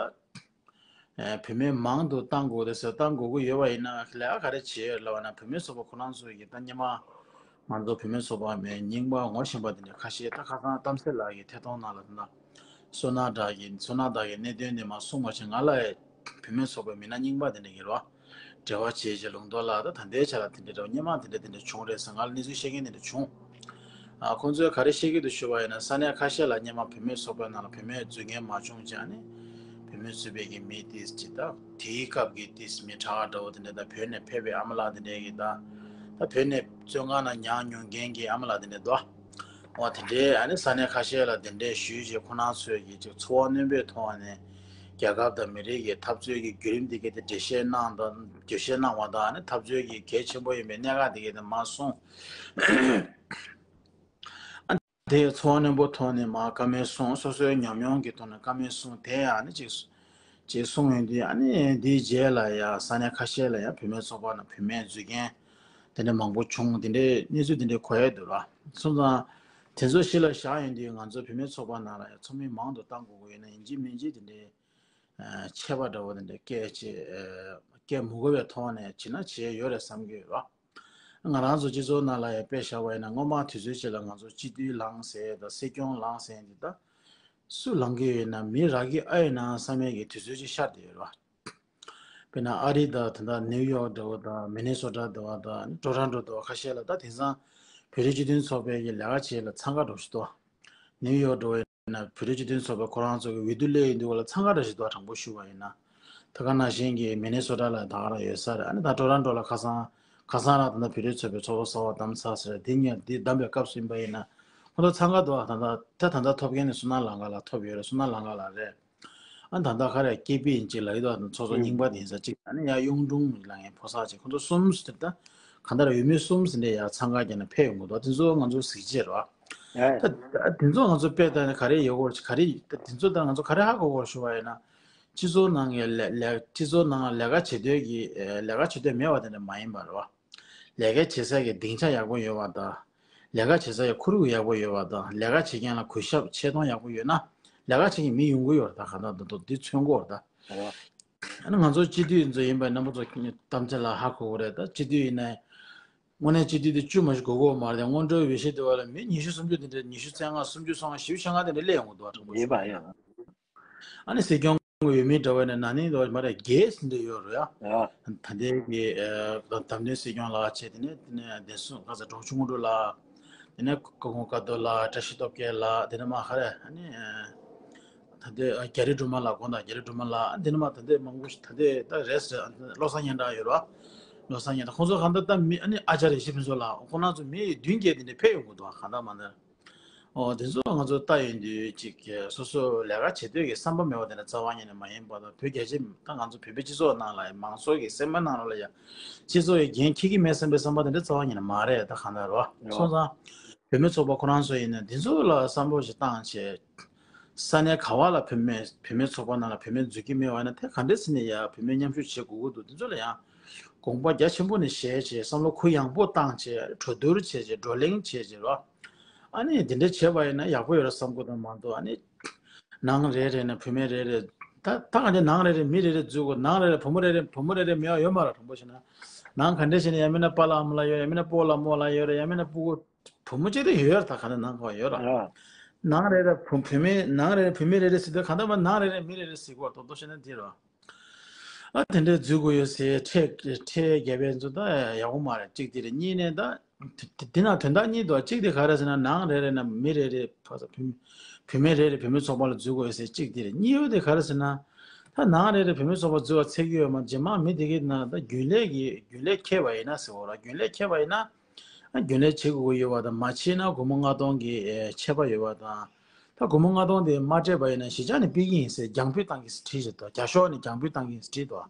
ཨ་བུད་མེད་མང་དུ་བཏང་དགོས་རེད་ཟེར་བཏང་དགོས་ཀྱི་ཡོད་པ་ཡིན་ན་ལས་ཀ་ག་རེ་བྱེད་ཡོད་ལབ་པ་ན་བུད་མེད་ཚོགས་པ་ཁོ་རང་ཚོ་ཡིས་ད་སྔོན་མ། ང་ཚོ་བུད་མེད་ཚོགས་པ་མེད་རྙིང་པ་ངོ་ཤེས་པ་དེ་འདྲ་ཁ་ཤས་ད་ཁ་སང་གཏམ་གསལ་ལགས་ཀྱིས་ཐད་གཏོང་ནང་ལ་ད་ལྟ་བསོད་ནམས་གྲགས་ཀྱིས་བསོད་ནམས་གྲགས་ཀྱིས་གནད་དོན་འདི་མར་གསུངས་པ་བྱས་ང་ལ་བུད་མེད་ཚོགས་པའི་མི་སྣ་རྙིང་པ་དེ་འདྲ་གིས་རོ། འབྲེལ་བ་བྱས་རྗེས་ལུང་རྟོགས་ལགས་ད་ད་ལྟའི་ཆ་ལ་དེ་འདྲ་རེད་བ། སྔོན་མ་དེ་འདྲ་དེ་འདྲ་བྱུང་རེད་ཟེར་ང་ལ་གནས་ཚུལ་བཤད་མཁན་དེ་འདྲ་བྱུང་། ཨ་ཁོང་ཚོས་ག་རེ་བཤད་ཀྱི་འདུག་ཞུ་བ་ཡིན་ན་ས་གནས་ཁ་ཤས་ལ་སྔོན་མ་བུད་མེད་ཚོགས་པའི་ནང་ལ་བུད་མེད་འཛུལ་མཁན་མ་བྱུང་ཀྱང་ནི་བུད་མེད་ཚོགས་པའི་གི་མི་ཏིས་ཅི་ད་དེའི་སྐབས་ཀྱི་ཏིས་མི་དྲག་འདྲ་བོ་དེ་འདྲ་ད་བོད་ནས་ཕེབས་པའི་ཨ་མ་ལགས་དེ་འདྲས་ཀྱི་ད་ད་བོད་ནས་བཙོན་ཁང་ནང་མྱངས་མྱོང་མཁན་གྱི་ཨ་མ་ལགས་དེ་འདྲས་འདུག་འོ་དེ་འདྲས་ཨ་ནི་ས་གནས་ཁ་ཤས་ལ་དེ་འདྲས་ཞུས་རྗེས་ཁོ་རང་ཚོས་ཀྱི་ཅིག་ཚོར་བ་རྣོན་པོའི་ཐོག་ནས་རྒྱལ་ཁབ་དང་མི་རིགས་ཀྱི་འཐབ་རྩོད་ཀྱི་བརྒྱུད་རིམ་དེ་གའི་དེ་འགྲེལ་བཤད་གནང་དང་འགྲེལ་བཤད་གནང་བ་དང་ཨ་ནི་འཐབ་རྩོད་ཀྱི་གལ་ཆེན་པོ་ཡིན་པའི་གནད་འགག་དེ་གའི་དེ་མར་གསུངས། དེའི་ཚོར་བ་རྣོན་པོ་ཐོག་ནས་མར་བཀའ་མོལ་གསུངས། སོ་སོའི་ཉམས་མྱོང་གི་ཐོག་ནས་བཀའ་མོལ་གསུངས། དེ་ཡང་ནི་ཅིག་ཅིག་གསུངས་ཡོང་དུས་ཨ་ནི་འདིའི་རྗེས་ལ་ཡང་ས་གནས་ཁ་ཤས་ལ་ཡང་བུད་མེད་ཚོགས་པ་ནང་བུད་མེད་འཛུལ་མཁན་དེ་འདྲ་མང་པོ་བྱུང་། དེ་འདྲའི་གནས་ཚུལ་དེ་འདྲ་གོ་ཡ་འདུག་ལ། སོང་ཙང་དེ་ཚོ་གཞི་ལ་བཞག་ཡོང་དུས་ང་ཚོ་བུད་མེད་ཚོགས་པ་ནང་ལ་ཡང་ཚོགས་མི་མང་དུ་བཏང་དགོས་ཀྱི་ཡོད་ན་ཡིན་གཅིག་མིན་གཅིག་དེ་འདྲའི་ཆད་པ་འདྲ་བོ་དེ་འདྲ་བཀལ་ཅིག་བཀལ་མི་དགོས་པའི་ཐོག་ནས་བྱེད་ན་བྱེད་ཡ་ཡོད་རེད་བསམ་གྱི་ཡོད་ར། ང་རང་ཚོ་སྤྱི་ཚོགས་ནང་ལ་ཡང་དཔེ་བཞག་པ་ཡིན་ན་སྔོན་མ་དུས་ཚོད་ཅིག་ལ་ང་ཚོ་སྤྱི་འཐུས་ལངས་ཟེར་དང་སྲིད་སྐྱོང་ལངས་ཟེར་འདི་ད་སུ་ལངས་ཀྱི་ཡོད་ན་མི་རག་གི་ཨ་ཡོད་ན་བསམ་ཡས་ཀྱི་དུས་ཚོད་ཅིག་ཤར་བསྡད་ཡོད་རེད་བ། དཔེར་ན་ཨ་རི་དང་དེ་འདྲ་ནིའུ་ཡོག་འདྲ་བོ་དང་མི་ནི་སོ་ཊ་འདྲ་བ་དང་ཊོ་རོན་ཊོ་འདྲ་བ་ཁ་ཤས་ལ་ད་དེང་སང་བོད་རིགས་སྤྱི་མཐུན་ཚོགས་པའི་གི་ལས་ཀ་བྱེད་ལ་འཚང་ཁ་འགྲོ་བཞིན་འདུག་ནིའུ་ཡོག་འདྲ་བོ་ན་བོད་རིགས་སྤྱི་མཐུན་ཚོགས་པའི་ཁོ་རང་ཚོ་གི་འོས་བསྡུ་སླེབས་ཡོང་དུས་སྒང་ལ་འཚང་ཁ་འདྲ་ཞིག་འདུག་དྲང་པོ་ཞུ་བ་ཡིན་ན། ད་ག་ནང་བཞིན་གྱི་མི་ནི་སོ་ཊ་ལ་ད་ག་རང་ཡོད་ས་རེད། ཨ་ནི་ད་ཊོ་རོན་ཊོ་ལ་ཁ་སང་ཁ་སང་རང་ད་ལྟ་བོད་རིགས་ཚོགས་པའི་ཚོགས་གཙོ་གསར་པ་བདམས་ཚར་ཟེར་རེད། དེ་ཉིན་དེ་བདམས་པའི་སྐབས་སུ་ཡིན་པ་ཡིན་ན་ཁོ་ཚོ་འཚང་ཁ་འདུག་ཨ་ད་ལྟ་ད་ད་ལྟ་ཐོབ་མཁན་ནི་བསོད་ནམས་ལང་ཀ་ལགས་ཐོབ་ཡོད་རེད། བསོད་ནམས་ལང་ཀ་ལགས་རེད། ཨ་ད་ལྟ་ག་རེ་ཀེ་པི་ཡིན་གཅིག་ལ་ཡོད་དོ་ཚོགས་གཙོ་རྙིང་པ་དེ་ཡིན་ས་གཅིག་ཨ་ནི་ཡང་གཡུང་དྲུང་ལ་ཡང་ཕོ་གསར་གཅིག་ཁོ་ཚོ་གསུམ་ཟེར་ད་གང་ལྟར་འོས་མི་གསུམ་ཟེར་འདྲ་ཡང་འཚང་ཁ་རྒྱག་ན་ཕེབས་ཡོང་གི་འདུག་དེ་ཚོ་ང་ཚོ་གཟིགས་བྱེད་རེད་བ། ད་ད་དེ་ཚོ་ང་ཚོ་དཔེ་ལྟ་ན་ག་རེ་ཡོད་གོ་ག་རེ་ད་དེ་ཚོ་ད་ང་ཚོ་ག་རེ་ཧ་གོ་གོ་ཞུ་བ་ཡིན་ན། སྤྱི་ཚོགས་ནང་གི་ལས་ལས་སྤྱི་ཚོགས་ནང་ལས་ཀ་བྱེད་འདོད་ཀྱི་ལས་ཀ་བྱེད་འདོད་མེད་པ་དེ་འདྲ་མ་ཡིན་པ་རེད་བ། ལས་ཀ་བྱེད་ས་གི་སྡིངས་ཆ་ཡག་པོ་ཡོད་པ་དང་། ལས་ཀ་བྱེད་ས་ཡ་ཁོར་ཡུག་ཡག་པོ་ཡོད་པ་དང་། ལས་ཀ་བྱེད་མཁན་ལ་གུས་ཞབས་ཆེ་མཐོང་ཡག་པོ་ཡོད་ན་ལས་ཀ་བྱེད་མཁན་མི་ཡོང་གི་ཡོད་རེད། ད་ག་ད་ད་དུ་འདི་མཚོན་གོ་རེད་ད། ཨ་ནི་ང་ཚོ་སྤྱི་འཐུས་ཚོ་ཡིན་པ་རྣམ་པ་ཚོ་གཏམ་ཚེ་ལ་ཧ་གོ་གི་རེད། ད་སྤྱི་འཐུས་ཡིན་ན་དངོས་གནས་སྤྱི་འཐུས་དེ་བཅུ་མ་ཞིག་དགོས་གོ་མ་རེད། སྔོན་འགྲོའི་འོས་གཞི་དེ་བ་ལ་མི་ཉི་ཤུ་སུམ་ཅུ་དེ་འདྲ། ཉི་ཤུ་རྩ་ལྔ། སུམ་ཅུ་སོ་ལྔ། བཞི་བཅུ་ཞེ་ལྔ་དེ་འདྲ་སླེབས་ཡོང་གི་འདུག་བ། དྲང་པོ་ཡིན་པ་ཤོད་ཡིན། ཨ་ནི་སྲིད་སྐྱོང་འོས་མི་འདྲ་བ་ནས་ན་ནིང་འདྲ་བ་མ་རེད། རྒྱས་ཟིན་འདྲ་ཡོད་རེད་ཡ། ད་ལྟའི་གི་ཨ་བདམས་ཐོན་སྲིད་སྐྱོང་ལགས་བྱས། དེ་ནས་དེ་ནས་བདེ་སྲུང་ཁ་ས་འབྲོང་ཆུང་ཀུན་འགྲོ་ལགས། དེ་ནས་སྐུ་ངོ་ཀ་རྡོ་ལགས། བཀྲ་ཤིས་སྟོབས་རྒྱལ་ལགས། དེ་ནས་མ་ཧ་རེ། ཨ་ནི་ཨ་ད་ལྟའི་ཨ་རྒྱ་རི་སྒྲོལ་མ་ལགས། དགོངས་དག་རྒྱ་རི་སྒྲོལ་མ་ལགས། དེ་ནས་མ་ད་ལྟའི་མང་པོ་ཞིག་ད་ལྟའི་ད་རེས་བློ་བཟང་སྙན་གྲགས་ཡོད་རེད་བ། བློ་བཟང་སྙན་གྲགས་ཁོང་ཚོ་གང་ལྟར་ད་མི། ཨ་ནི་ཨ་ཅར་ཡེ་ཤེས་ཕུན་ཚོགས་ལགས། ཁོང་རྣམ་ཚོ་མི་བདུན་བརྒྱད་དེ་འདྲ་ཕེབས་ཡོང་གི་འདུག་བ། གང་ལྟར་མ་ལྟར། ཨོ་དེ་ཚོ་ང་ཚོ་ལྟ་ཡོང་དུས་ཅིག་སོ་སོ་ལས་ཀ་བྱེད་འདོད་ཀྱི་བསམ་པ་མེད་པ་དེ་འདྲ་རྩ་བ་ཉིད་ནས་མ་ཡིན་པ་དང་། བོད་རྒྱ་ཆེ་ད་ང་ཚོ་བོད་པའི་སྤྱི་ཚོགས་ནང་ལ་ཡང་མང་ཚོགས་ཀྱི་སེམས་པ་ནང་ལོགས་ལ་ཡང་སྤྱི་ཚོགས་ཀྱི་འགན་འཁྱེར་གྱི་མེད་བསམ་པའི་བསམ་པ་དེ་འདྲ་རྩ་བ་ཉིད་ནས་མ་རེད། ད་གང་ལྟར་རོ། སོང་ཙང་བུད་མེད་ཚོགས་པ་ཁོ་རང་ཚོ་ཡིན་ན་འདི་ཚོ་ལ་བསམ་བློ་ཞིག་བཏང་བྱས། ས་གནས་ག་བ་ལ་བུད་མེད་བུད་མེད་ཚོགས་པ་ནང་ལ་བུད་མེད་འཛུལ་གྱི་མེད་པ་ཡིན་ན། དེ་ག་འདྲས་ཟེར་ནས་ཡ་བུད་མེད་མཉམ་ཞུགས་བྱེད་དགོས་ཀྱི་འདུག་དེ་ཚོ་ལ་ཡང་དགོངས་པ་རྒྱ་ཆེན་པོ་ནས་བཞེས་བྱས། བསམ་བློ་གུ་ཡངས་པོ་བཏང་བྱས། གྲོས་བསྡུར་བྱས་བྱས། བགྲོ་གླེང་བྱས་བྱས་རོ། ཨ་ནི་དེ་འདྲ་བྱས་པ་ཡིན་ན་ཡག་པོ་ཡོད་རེད་བསམ་གྱི་འདུག་མ་གཏོགས། ཨ་ནི་ནང་རེ་རེ་ནས་བུད་མེད་རེ་རེ། ད་ད་ག་འདྲ་ནང་རེ་རེ་མི་རེ་རེ་འཛུལ་དགོས། ནང་རེ་རེ་བུ་མོ་རེ་རེ་བུ་མོ་རེ་རེ་མེད་པ་ཡོད་མ་རེད། དྲང་པོ་བཤད་ན། ནང་ག་འདྲ་བྱས་ནས་ཡང་མིན་ན་པཱ་ལགས་ཨ་མ་ལགས་ཡོད་རེད། ཡང་མིན་ན་སྤོ་ལགས་རྨོ་ལགས་ཡོད་རེད། ཡང་མིན་ན་སྤུ་གུ་བུ་མོ་གཅིག་དེ་ཡོད་རེད། ད་ག་འདྲ་ནང་ག་ཡོད་རེད། ནང་རེ་རེ་བུ་བུད་མེད། ནང་རེ་རེ་བུད་མེད་རེ་རེ་ཟེར་དུས་ག་འདྲ་མ་ནང་རེ་རེ་མི་རེ་རེ་ཟེར་དགོས་རེད། དྲང་པོ་བཤད་ན་འདི་རེད། ཨ་དེ་འདྲའི་འཛུལ་དགོས་ཡོད་ཟེར་ཁྲལ་ཁྲལ་རྒྱབ་པའི་ཚོ་ད་ཡག་པོ་མ་རེད། གཅིག་དེ་རེད། གཉིས་ནས་ད་དེ་དེ་ན་དོན་དག་གཉིས་འདུག་གཅིག་དེ་ག་རེ་ཟེར་ན། ནང་རེ་རེ་ན་མི་རེ་རེ་ཕ་ས་བུད་བུད་མེད་རེ་རེ་བུད་མེད་ཚོགས་པ་ལ་འཛུལ་དགོས་ཡོད་ཟེར་གཅིག་དེ་རེད། གཉིས་པ་དེ་ག་རེ་ཟེར་ན། ད་ནང་རེ་རེ་བུད་མེད་ཚོགས་པ་འཛུལ་བ་འཚེར་གྱི་ཡོད་མ། རྗེས་མ་མི་དེ་གའི་ནང་ད་རྒྱུན་ལས་ཀྱི་རྒྱུན་ལས་འཁྱེར་བ་ཡིན་ན་ཟེར་བ་ར། རྒྱུན་ལས་འཁྱེར་བ་ཡིན་ན། ཨ་རྒྱུན་ལས་བྱེད་དགོས་ཀྱི་ཡོད་པ་དང་། མ་བྱས་ན་སྒོར་མོ་ལྔ་སྟོང་གི་ཨེ་ཆད་པ་ཡོད་པ་དང་། ད་སྒོར་མོ་ལྔ་སྟོང་དེ་མ་སྤྲད་པ་ཡིན་ན་གཞིས་ཆགས་ནས་ཕུད་ཀྱི་ཡིན་ཟེར་རྒྱང་ཕུད་བཏང་གི་བྲིས་བཞག་འདུག་རྒྱ་ཤོག་ནས་རྒྱང་ཕུད་བཏང་གི་བྲིས་འདུག་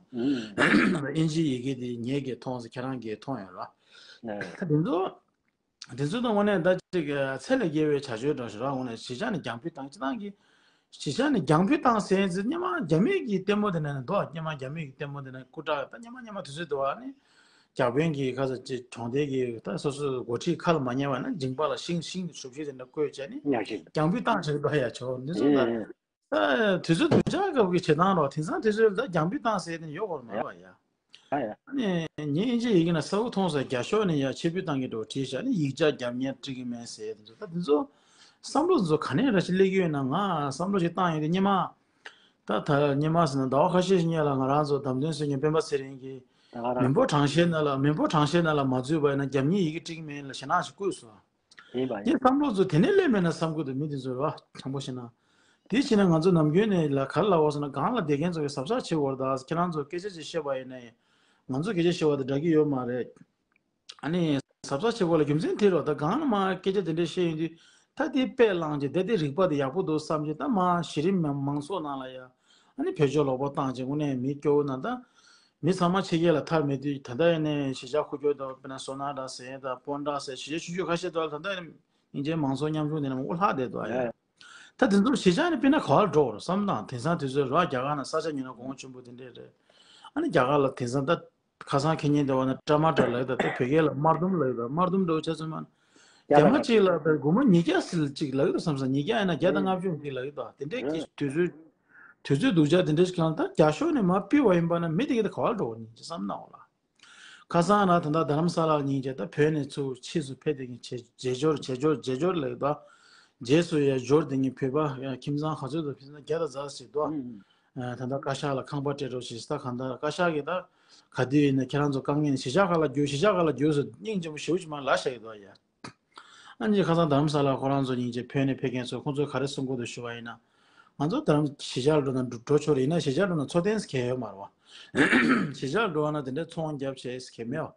ཨིན་ཇིའི་ཡི་གེ་དེ་ངེད་ཀྱིས་མཐོང་ཟེར། ཁྱེད་རང་གིས་མཐོང་ཡོད་ར། ད་དེ་ཚོ་དེ་ཚོ་དང་དངོས་གནས་ད་ཅིག་ཚད་ལས་བརྒལ་བའི་བྱ་སྤྱོད་འདྲ་ཞིག་ར། དངོས་གནས་གཞིས་ཆགས་ནས་རྒྱང་ཕུད་བཏང་། སྤྱིར་བཏང་གི་གཞིས་ཆགས་ནས་རྒྱང་ཕུད་བཏང་ཟེར་ཟེར། སྔོན་མ་རྒྱ་མི་གི་ལྟད་མོ་དེ་ནས་འདུག་སྔོན་མ་རྒྱ་མི་གི་ལྟད་མོ་དེ་ནས་སྐུ་དྲག་ད་སྔོན་མ་སྔོན་མ་དུས་ཚོད་འདུག་བ། ཨ་ནི་རྒྱ་དཔོན་གྱིས་ཁ་ས་ཅིག་གྲོང་སྡེ་གི་ད་སོ་སོའི་འགོ་ཁྲིད་ཁ་ལ་མ་ཉན་པ་ན་མཇིང་པ་ལ་ཤིང་ཤིང་གི་གྲུ་བཞི་དེ་འདྲ་བརྐོས་བྱས་ནས་ཉག་ཤིང་རྒྱང་ཕུད་བཏང་བྱས་འདུག་ཡ། ཆོག་འདི་ཚོ་ད་ཨེ་དུས་ཚོད་སྡུག་ཅག་སྐབས་ཀྱི་བྱེད་སྟངས་རོ། དེང་སང་དུས་ཚོད་ད་རྒྱང་ཕུད་བཏང་ཟེར་དེ་ཡོད་སྐོར་མ་རེད་བ་ཡ། ཨ་ནི་ངས་ཨིན་ཇིའི་ཡི་གེ་ནང་གསལ་པོ་མཐོང་སོང་། རྒྱ་ཤོག་ནས་ཡར་ཕྱིར་འབུད་བཏང་གི་འདུག་བྲིས་ཤག་ཨ་ནི་ཡིག་ཆ་རྒྱབ་གཉེར་འགྲིག་གི་མེད་ཟེར། དེ་ཚོ་ད་དེ་ཚོ་བསམ་བློ་དེ་ཚོ་ག་ནས་ར་ཞིག་སླེབས་ཀྱི་ཡོད་ན། ང་བསམ་བློ་ཞིག་བཏང་ཡོང་དུས་སྔོན་མ། ད་ད་སྔོན་མ་ཟེར་ན་ཟླ་བ་ཁ་ཤས་ཤིག་སྔོན་ལ་ང་རང་ཚོ་བདམས་ཐོན་སྲིད་སྐྱོང་སྤེན་པ་ཚེ་རིང་གིས་ད་ག་རང་མི་འབོར་གྲངས་བཤེར་ནང་ལ་མི་འབོར་གྲངས་བཤེར་ནང་ལ་མ་འཛུལ་བ་ཡིན་ན་རྒྱབ་གཉེར་ཡི་གེ་སྤྲད་ཀྱི་མེད་ལབ་ཞེད་སྣང་ཞིག་བསྐུལ་སོང་། ཡིན་པ་ཡིན། ངས་བསམ་བློ་ཚོ་དེ་ནས་སླེབས་མེད་ན་བསམ་གྱི་འདུག་མི་དེ་ཚོ་ར་དྲང་པོ་བཤད་ན། དེ་བྱས་ན་ང་ཚོ་ནམ་རྒྱུན་ནས་ལ་ག་རེ་ལབ་པ་ཟེར་ན། སྒང་ལ་བསྡད་མཁན་ཚོ་གིས་གཟབ་གཟབ་བྱེད་དགོས་རེད་ད། ཁྱེད་རང་ཚོ་སྐད་ཆ་ཅིག་བཤད་པ་ཡིན་ན་ཡང་ང་ཚོ་སྐད་ཆ་བཤད་པ་དང་འདྲ་གི་ཡོད་མ་རེད། ཨ་ནི་གཟབ་གཟབ་བྱེད་དགོས་ལ་རྒྱུ་མཚན་དེ་རེད། ད་སྒང་ལ་མར་སྐད་ཆ་དེ་འདྲ་བཤད་ཡོང་དུས་ད་དེ་དཔེ་བླངས་བྱས། ད་དེ་རིག་པ་དེ་ཡག་པོ་འདུག་བསམ་བྱས། ད་མར་གཞི་རིམ་མང་ཚོགས་ནང་ལ་ཡ་ཨ་ནི་བེད་སྤྱོད་ལོག་པ་བཏང་བྱས། དངོས་གནས་མི་སྐྱོ་བོ་ན་ད་མི་ཚང་མ་ཕྱི་རྒྱལ་ལ་ཐར་མེད་དུས། ད་ལྟ་ཡིན་ནའི་གཞིས་ཆགས་ཁུག་ཀྱོག་དང་། དཔེར་ན་སོ་ན་འདྲ་ཟེར་དང་། སྤོ་ན་འདྲ་ཟེར། གཞིས་ཆགས་ཆུང་ཆུང་ཁ་ཤས་དག་ལ་ད་ལྟ་ཡིན་ན་སྙིང་རྗེ་མང་ཚོགས་ཉམ་ཆུང་དེ་འདྲ་མང་པོ་ལྷག་བསྡད་འདུག་ཨ་ཡ། ད་དེ་ཚོར་གཞིས་ཆགས་ནས་དཔེར་ན་ག་པར་འགྲོ་བར་བསམ་དང་། དེང་སང་དུས་ཚོད་ར་རྒྱ་གར་ནང་ས་ཆ་ཉོས་ན་གོང་ཆེན་པོ་དེ་འདྲས་རེད། ཨ་ནི་རྒྱ་གར་ལ་དེང་སང་ད་ཁ་སང་ཁེ་ཉིན་དེ་བ་ན་ཀྲ་མ་ཀྲ་ལབ་ཡོད་ད། ད་བོད་སྐད་ལ་དམར་ལྡུམ་ལབ་ཡོད་ད། དམར་ལྡུམ་འདྲ་བོ་ཆ་ཚང་མ་རྒྱ་མ་གཅིག་ལ་ད་སྒོར་མོ་ཉིས་བརྒྱ་ཟེར་ཅིག་ལབ་ཡོད་ད་བསམ་སོང་། ཉིས་བརྒྱ་ཡིན་ན་བརྒྱ་དང་ལྔ་བཅུ་ཅིག་ལབ་ཡོད་ད། དེ་འདྲས་ཀྱི་དུས་ཚོད་དུས་ཚོད་སྡུག་ཅག་དེ་འདྲས་ཤིག་གང་ལ་ད་རྒྱ་ཤོག་ནས་མར་ཕུད་པ་ཡིན་པ་ན་མི་དེ་ག་ད་ག་པར་འགྲོ་བ་ཡིན་ཅེས་བསམ་གནང་འོ་ལ། ཁ་སང་ན་ད་ལྟ་རྡ་རམ་ས་ལ་ཉིན་བྱས། ད་བོད་ནས་ཚུར་ཕྱིས་སུ་ཕེབས་དེ་གི་བྱེས་བྱེས་འབྱོར་བྱེས་འབྱོར་ལབ་ད། རྗེས་སུ་ཡང་འབྱོར་དེ་གི་བོད་པ་ཁྱིམ་ཚང་ག་ཚོད་དུ་ཕེབས་ན་བརྒྱ་དང་རྩ་ཟེར་དོ། ཨ་ད་ལྟ་བཀའ་ཤག་ལ་ཁང་པ་སྤྲད་རོགས་ཞེས། ད་གང་ལྟར་བཀའ་ཤག་གིས་ད་ག་དུས་ཡིན་ན་ཁྱེད་རང་ཚོ་དཀའ་ངལ་ནས་གཞིས་ཆགས་ཁག་ལ་རྒྱུགས། གཞིས་ཆགས་ཁག་ལ་རྒྱུགས་ཟེར་སྙིང་རྗེ་མོ་ཞེ་པོ་ཅིག་མར་ལབ་བཞག་གི་འདུག་ཡ། ཨ་ནི་ཁ་སང་རྡ་རམ་ས་ལ་ཁོ་རང་ཚོ་ཉིན་བྱས་ཕེབས་ནས་ཕེབས་མཁན་ཚོ་ཁོང་ཚོས་ག་རེ་གསུང་གི་འདུག་ཞུ་བ་ཡིན་ན། ང་ཚོ་རྡ་རམ་གཞིས་ཆགས་ལ་འགྲོ་ན་འགྲོ་འགྲོ་ཆོག་རེད། ཡིན་ན་གཞིས་ཆགས་འགྲོ་ན་འཚོ་རྟེན་ཟེར་གང་ཡང་ཡོད་མ་རེད་བ། གཞིས་ཆགས་འགྲོ་བ་ན་དེ་འདྲའི་ཚོང་རྒྱབ་བྱས་ཟེར་གང་ཡང་མེད་བ།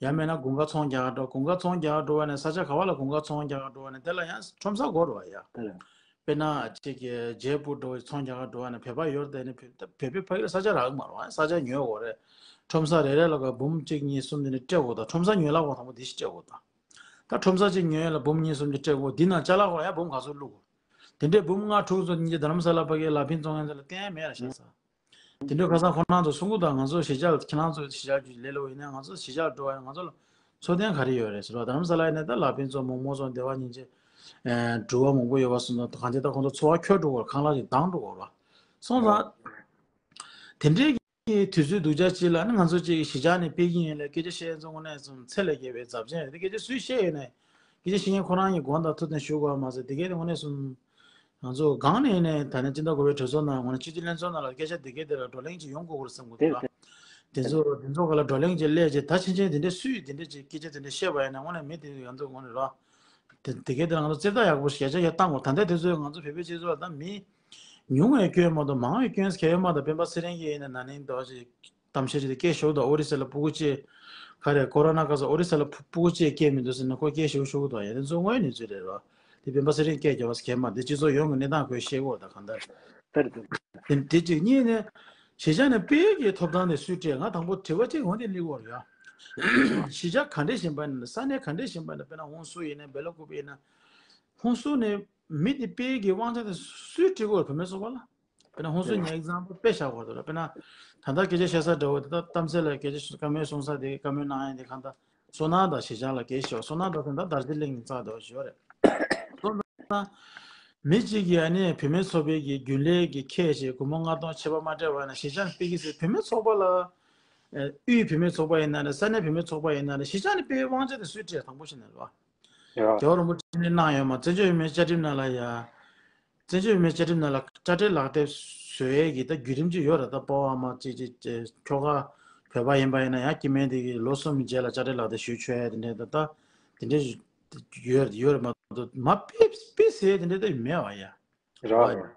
ཡང་མེད་ན་དགུན་ཁ་ཚོང་རྒྱག་ག་འགྲོ། དགུན་ཁ་ཚོང་རྒྱག་ག་འགྲོ་བ་ནས་ས་ཆ་ག་བ་ལ་དགུན་ཁ་ཚོང་རྒྱག་ག་འགྲོ་བ་ནས་དེ་ལ་ཡང་ཁྲོམ་ས་དགོས་རེད་བ་ཡ། དེ་ལ་དཔེར་ན་ཅིག་གི་ཇེ་པུར་འགྲོ་བའི་ཚོང་རྒྱག་ག་འགྲོ་བ་ནས་བོད་པ་ཡོད་དེ་ནས་བོད་བོད་པའི་ཕ་གིར་ས་ཆ་རག་གི་མ་རེད་བ། ས་ཆ་ཉོས་དགོས་རེད། ཁྲོམ་ས་རེ་རེ་ལ་ག་འབུམ་གཅིག་གཉིས་གསུམ་དེ་ནས་སྤྲད་དགོས། ད་ཁྲོམ་ས་ཉོས་ལ་གོ་དང་པོ་འདི་ཞིག་སྤྲད་དགོས་ད། ད་ཁྲོམ་ས་གཅིག་ཉོས་ལ་འབུམ་གཉིས་གསུམ་ཅིག་སྤྲད་དགོས། འདི་ནང་ཅ་ལག་གོ་ཡ་འབུམ་ག་ཚོད་བླུག་དགོས། དེ་འདྲའི་འབུམ་ལྔ་དྲུག་ཚོ་སྙིང་རྗེ་རྡ་རམ་ས་ལ་ཕ་གིའི་ལག་འཕྲིན་བཙོང་མཁན་ཚོ་ལ་བསྟན་ཡ་མེད་ལ་ཤག་ས། དེ་འདྲའི་ཁ་སང་ཁོ་རང་ཚོ་གསུང་གི་འདུག་ང་ཚོ་གཞིས་ཆགས་ལ་ཁྱེད་རང་ཚོ་གཞིས་ཆགས་ཀྱི་ལས་སླ་པོ་ཡིན་ན། ང་ཚོ་གཞིས་ཆགས་འགྲོ་བ་ཡིན་ན་ང་ཚོ་ལ་ འཚོ་རྟེན་ག་རེ་ཡོད་རེད་ཟེར་བ། རྡ་རམ་ས་ལ་ཡིན་ན་ད་ལ་ཕན་ཚོགས་མོག་མོག་ཚོགས་བདེ་བ་ཉིན་བྱེད། ཨེ། འགྲུལ་བ་མང་པོ་ཡོད་པ་སོང་ཙང་གང་ཅི་ད་ཁོང་ཚོ་འཚོ་བ་འཁྱོལ་འགྲོ་གི་རེད། ཁང་གླ་ཅིག་འདང་འགྲོ་གི་རེད་བ། སོང་ཙང་། དེ་འདྲའི་གི་དུས་ཚོད་སྡུག་ཅག་ཅིག་ལ་ནི་ང་ཚོ་ཅིག་གཞིས་ཆགས་ནས་སྤེལ་གྱི་ཡིན་ལབ་སྐད་ཆ་བཤད་ཚོ་དངོས་གནས་སོང་ཚད་ལས་བརྒལ་བའི་རྫབ་ཆེན་རེད། དེ་སྐད་ཆ་སུས་བཤད་ཡོད་ནའི་སྐད་ཆ་བཤད་མཁན་ཁོ་རང་གི་དགོངས་དག་ཐུགས་གཏན་ཞུ་དགོས་པ་མ་ཟད། དེ་གས་དེ་དངོས་གནས་སོང་། ང་ཚོ་གང་ནས་ནས་ད་ནས་སྤྱི་ཟླ་དགུ་པའི་གྲོས་ཚོགས་ནང་ངོ་ནས་སྤྱི་འཐུས་ལྷན་ཚོགས་ནང་ལ་སྐད་ཆ་འདི་གས་དེ་ལ་བགྲོ་གླེང་ཅིག་ཡོང་དགོས་ཀྱི་རེད་བསམ་གི་འདུག་ལ། དེ་ཚོ་དེ་ཚོ་ག་ལ་བགྲོ་གླེང་ཅིག་སླེབས་ཅིག་ད་ཕྱིན་ཆད་དེ་འདྲས་སུས་དེ་འདྲས་ཅིག་སྐད་ཆ་དེ་འདྲས་བཤད་པ་ཡིན་ན་དངོས་གནས་མི་དེ་ཡང་དུ་ངོ་ནས་རོ། དེ་དེ་གས་དེ་ལ་ང་ཚོ་རྩེ་ད་ཡག་པོ་ཞིག་བྱས་ཡ་བཏང་དགོས། ད་ལྟ་དེ་ཚོས་ང་ཚོ་བོད་པའི་སྤྱི་ཚོགས་ལ་ད་མི་ཉུང་བའི་སྐྱོན་མ་གཏོགས་མང་བའི་སྐྱོན་གལ་ཡོད་མ་གཏོགས། སྤེན་པ་ཚེ་རིང་གིས་ཡིན་ན་ན་ནིང་ཟླ་བ་ཅིག་གཏམ་བཤད་ཅིག་དེ་སྐད་ཤོར་འདུག་ཨོ་རི་ས་ལ་ཕྲུ་གུ་གཅིག་ག་རེ་ཀོ་རོ་ན་སྐབས་སུ་ཨོ་རི་ས་ལ་ཕྲུ་ཕྲུ་གུ་གཅིག་སྐད་མི་འདུག་ཟེར་ནས་ཁོ་སྐད་ཤོར་ཤོར་གི་འདུག་ཡ་དེ་ཚོ་དངོས་ཡོད་གནས་ཚུལ་རེད་རོ། དེ་སྤེན་པ་ཚེ་རིང་སྐད་རྒྱབ་པ་སྐད་མ་དེ་སྤྱི་ཚོགས་ཡོངས་ཀྱི་གནས་སྟངས་ཁོས་ཤེས་གོ་ད་གང་ལྟར། དེ་དེ་གཅིག་གཉིས་ནས་གཞིས་ཆགས་ནས་སྤེལ་གྱི་ཐོབ་ཐང་དེ་སུས་སྤྲད། ང་དང་པོ་དྲི་བ་གཅིག་འོང་དེ་སླེབས་ཡོད་རེད་ཡ། གཞིས་ཆགས་ག་འདྲས་ཞིག་པ་ཡིན་ན། ས་གནས་ག་འདྲས་ཞིག་པ་ཡིན་ན། དཔེར་ན་ཧོན་སུར་ཡིན་ན། སྦེ་ལ་ཀུ་པེ་ཡིན་ན། ཧོན་སུར་ནས་མི་དེ་སྤེལ་གྱི་དབང་ཆ་དེ་སུས་སྤྲད་དགོས་རེད། བུད་མེད་ཚོགས་པ་ལ། དཔེར་ན་ཧོན་སུར་ངས་ཨེག་ཛམ་པལ་དཔེ་བཞག་དགོས་འདུག་ལ། དཔེར་ན་ད་ལྟ་སྐད་ཆ་བཤད་ས་འདྲ་བོ་དེ་ད་གཏམ་ཚེ་ལ་སྐད་ཆ་བཀའ་མོལ་གསུང་ས་དེ་བཀའ་མོལ་གནང་ཡ་དེ་གང་ལྟར་སོ་ནང་དང་གཞིས་ཆགས་ལ་སྐད་ཆ་བཤད། སོ་ནང་དང་དེ་ད་དར་རྗེ་གླིང་ནས་རྩ་འདྲ་བོ་ཞིག་ཡོད་རེད། སོ་ནང་མི་གཅིག་གིས་ཨ་ནི་བུད་མེད་ཚོགས་པའི་གི་རྒྱུན་ལས་ཀྱི་ཁྱད་བྱས་སྒོར་མོ་ལྔ་སྟོང་ཆད་པ་མ་སྤྲད་པ་ཡིན་ན་གཞིས་ཆགས་ནས་སྤེལ་གྱི་ཟེར། བུད་མེད་ཚོགས་པ་ལ། ཨ། དབུས་བུད་མེད་ཚོགས་པ་ཡིན་ན་རེད། ས་གནས་བུད་མེད་ཚོགས་པ་ཡིན་ན་རེད། གཞིས་ཆགས་ནས་སྤེལ་བའི་དབང་ཆ་དེ་སུས་སྤྲད། དང་པོ་བྱས་ནས་རེད་བ། ཡ། རྒྱལ་བ་རིན་པོ་ཆེ་ནས་གནང་ཡོད་མ། བཙན་བྱོལ་བོད་མིའི་བཅའ་ཁྲིམས་ནང་ལ་ཡ། བཙན་བྱོལ་བོད་མིའི་བཅའ་ཁྲིམས་ནང་ལ་དཔྱ་ཁྲལ་ལག་དེབ་བཟོ་ཡས་ཀྱི་ད་བརྒྱུད་རིམ་ཅིག་ཡོད་རེད། ད་སྤོ་བོ་ཨ་མ་ཅིག་ཅིག་ཅིག་ཁྱོ་ག་བོད་པ་ཡིན་པ་ཡིན་ན་ཡང་སྐྱེ་དམན་དེ་གི་ལོ་གསུམ་རྗེས་ལ་དཔྱ་ཁྲལ་ལག་དེབ་ཞུ་ཆོག་ཡ་དེ་འདྲའི་ད་ད་དེ་འདྲའི་ཡོད་ཡོད་རེད་མ་གཏོགས་མ་དཔེ་དཔེ་ཟེར་དེ་འདྲའི་ད་མེད་བ་ཡ། ར་ར།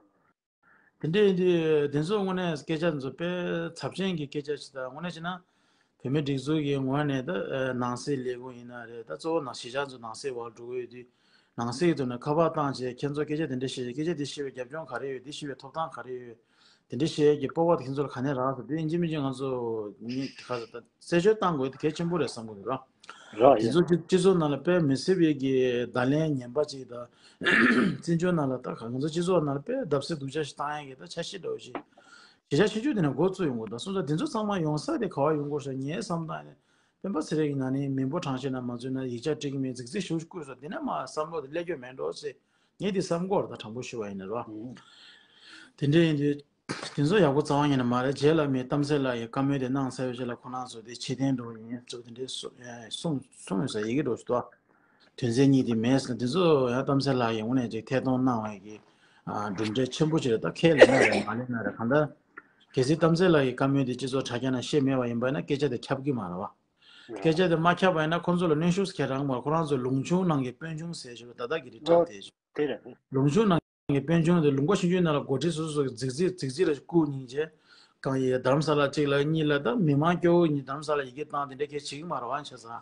དེ་འདྲ་ཡིན་དུས་དེ་ཚོ་དངོས་གནས་སྐད་ཆ་དེ་ཚོ་དཔེ་ཚབས་ཆེན་གྱི་སྐད་ཆ་ཞིག་དང་། དངོས་གནས་བྱས་ན་བོད་མིའི་སྒྲིག་འཛུགས་ཀྱི་ངོས་ནས་ད་ནང་སྲིད་ལས་ཁུངས་ཡིན་ན་རེད། ད་གཙོ་བོ་ནང་གཞིས་ཆགས་ཚོ་ནང་སྲིད་འོག་ལ་འགྲོ་གི་ཡོད་དུས་ནང་སྲིད་ཀྱི་ཐོག་ནས་ཁ་པར་བཏང་བྱས་ཁྱེད་ཚོ་སྐད་ཆ་དེ་འདྲ་བཤད། སྐད་ཆ་དེ་བཤད་པའི་རྒྱབ་ལྗོངས་ག་རེ་ཡོད། དེ་བཤད་པའི་ཐོབ་ཐང་ག་རེ་ཡོད། དེ་འདྲ་བཤད་ཀྱི་སྤོབས་པ་དེ་ཁྱེད་ཚོ་ལ་ག་ནས་རག་ཟེར་དུས། ཡིན་གཅིག་མིན་གཅིག་ང་ཚོ་ནི་ག་ཟེར་ད། རྩད་གཅོད་བཏང་དགོས་དེ་གལ་ཆེན་པོ་རེད་བསམ་གྱི་འདུག་ར། ར་དེ་ཡ། ཚོ་སྤྱི་སྤྱི་ཚོགས་ནང་ལ་དཔེ་མི་སྲིད་པའི་གི་བརྡ་ལན་ངན་པ་ཅིག་དང་། བཙན་བྱོལ་ནང་ལ་ད་ང་ཚོ་སྤྱི་ཚོགས་ནང་ལ་དཔེ་བརྡབ་གསིག་སྡུག་ཅག་ཞིག་བཏང་ཡ་གི་ད་འཆར་གཞི་འདྲ་བོ་ཞིག་གཞིས་ཆགས་ཆུང་ཆུང་དེ་ནས་འགོ་བཙུགས་ཡོང་དགོས། ད་སོང་ཙང་དེ་ཚོ་ཚང་མ་ཡོང་ས་དེ་ག་བ་ཡོང་དགོས་ཤག་ངའི་བསམ་སྟངས་ནི་སྤེན་པ་ཚེ་རིང་གི་ན་ནིང་མི་འབོར་གྲངས་བཤེར་ནང་མ་འཛུལ་ན་ཡིག་ཆ་སྤྲད་ཀྱི་མེད། རྫིག་རྫིག་ཞེ་པོ་ཞིག་བསྐུར་སོང་། དེ་ནས་མ་བསམ་བློ་དེ་སླེབས་ཀྱི་མེད་འགྲོ་ཟེར། ངས་འདི་བསམ་གོ་ར། ད་དྲང་པོ་ཞུ་བ་ཡིན་ན་རོ། ཨུ། དེ་འདྲ་ཡིན་དུས་དེ་ཚོ་ཡག་པོ་རྩ་བ་ཉིད་ནས་མ་རེད། རྗེས་ལ་མི་གཏམ་ཚེ་ལགས་ཀྱིས་བཀའ་མོལ་དེ་གནང་ཚར་བའི་རྗེས་ལ་ཁོ་རང་ཚོ་དེ་ཕྱིར་འཐེན་འགྲོ་ཡིན་གཙོ་དེ་འདྲའི་གསུ་ཡ་གསུངས་གསུངས་ཡོད་ས་ཡི་གེ་འགྲོ་ཞིག་འདུག་དོན་ཚན་གཉིས་དེ་མེད་ཟེར། དེ་ཚོ་ཡང་གཏམ་ཚེ་ལགས་ཀྱིས་དངོས་གནས་ཅིག་ཐད་གཏོང་གནང་བའི་གི་ཨ་གྲུབ་འབྲས་ཆེན་པོ་ཞིག་རེད། ད་ཁས་ལེན་ན་རེད་མ་ལེན་ན་རེད། གང་ལྟར་གལ་སྲིད་གཏམ་ཚེ་ལགས་ཀྱིས་བཀའ་མོལ་དེ་སྤྱི་ཚོགས་དྲ་རྒྱ་ནང་བཤད་མེད་པ་ཡིན་པ་ཡིན་ན་སྐད་ཆ་དེ་ཁྱབ་ཀྱི་མ་རེད་བ། སྐད་ཆ་དེ་མ་ཁྱབ་པ་ཡིན་ན་ཁོང་ཚོ་ལ་གནོན་ཤུགས་ཁྱེད་རང་མ། ཁོ་རང་ཚོ་ལུང་ཆུང་ནང་གི་དཔོན་ཆུང་ཟེར་ཞུ་ད་ལྟ་གི་རི་ཁྲག་དེ་ཞུ། དེ་རེད། ལུང་ཆུང་ནང་གི་དཔོན་ཆུང་དེ་ལུང་པ་ཆུང་ཆུང་ནང་ལ་འགོ་ཁྲིད་སོ་སོ་སོ་གི་རྫིག་རྫིག་རྫིག་རྫིག་ལ་བཀུག་སྙིང་རྗེ་གང་ཡིན། རྡ་རམ་ས་ལ་གཅིག་ལ་གཉིས་ལ་ད་མི་མང་སྐྱོ་བོ་གཉིས་རྡ་རམ་ས་ལ་ཡི་གེ་བཏང་དེ་འདྲ་གལ་བྱེད་ཀྱི་མ་རེད་བ། བྱས་ཙང་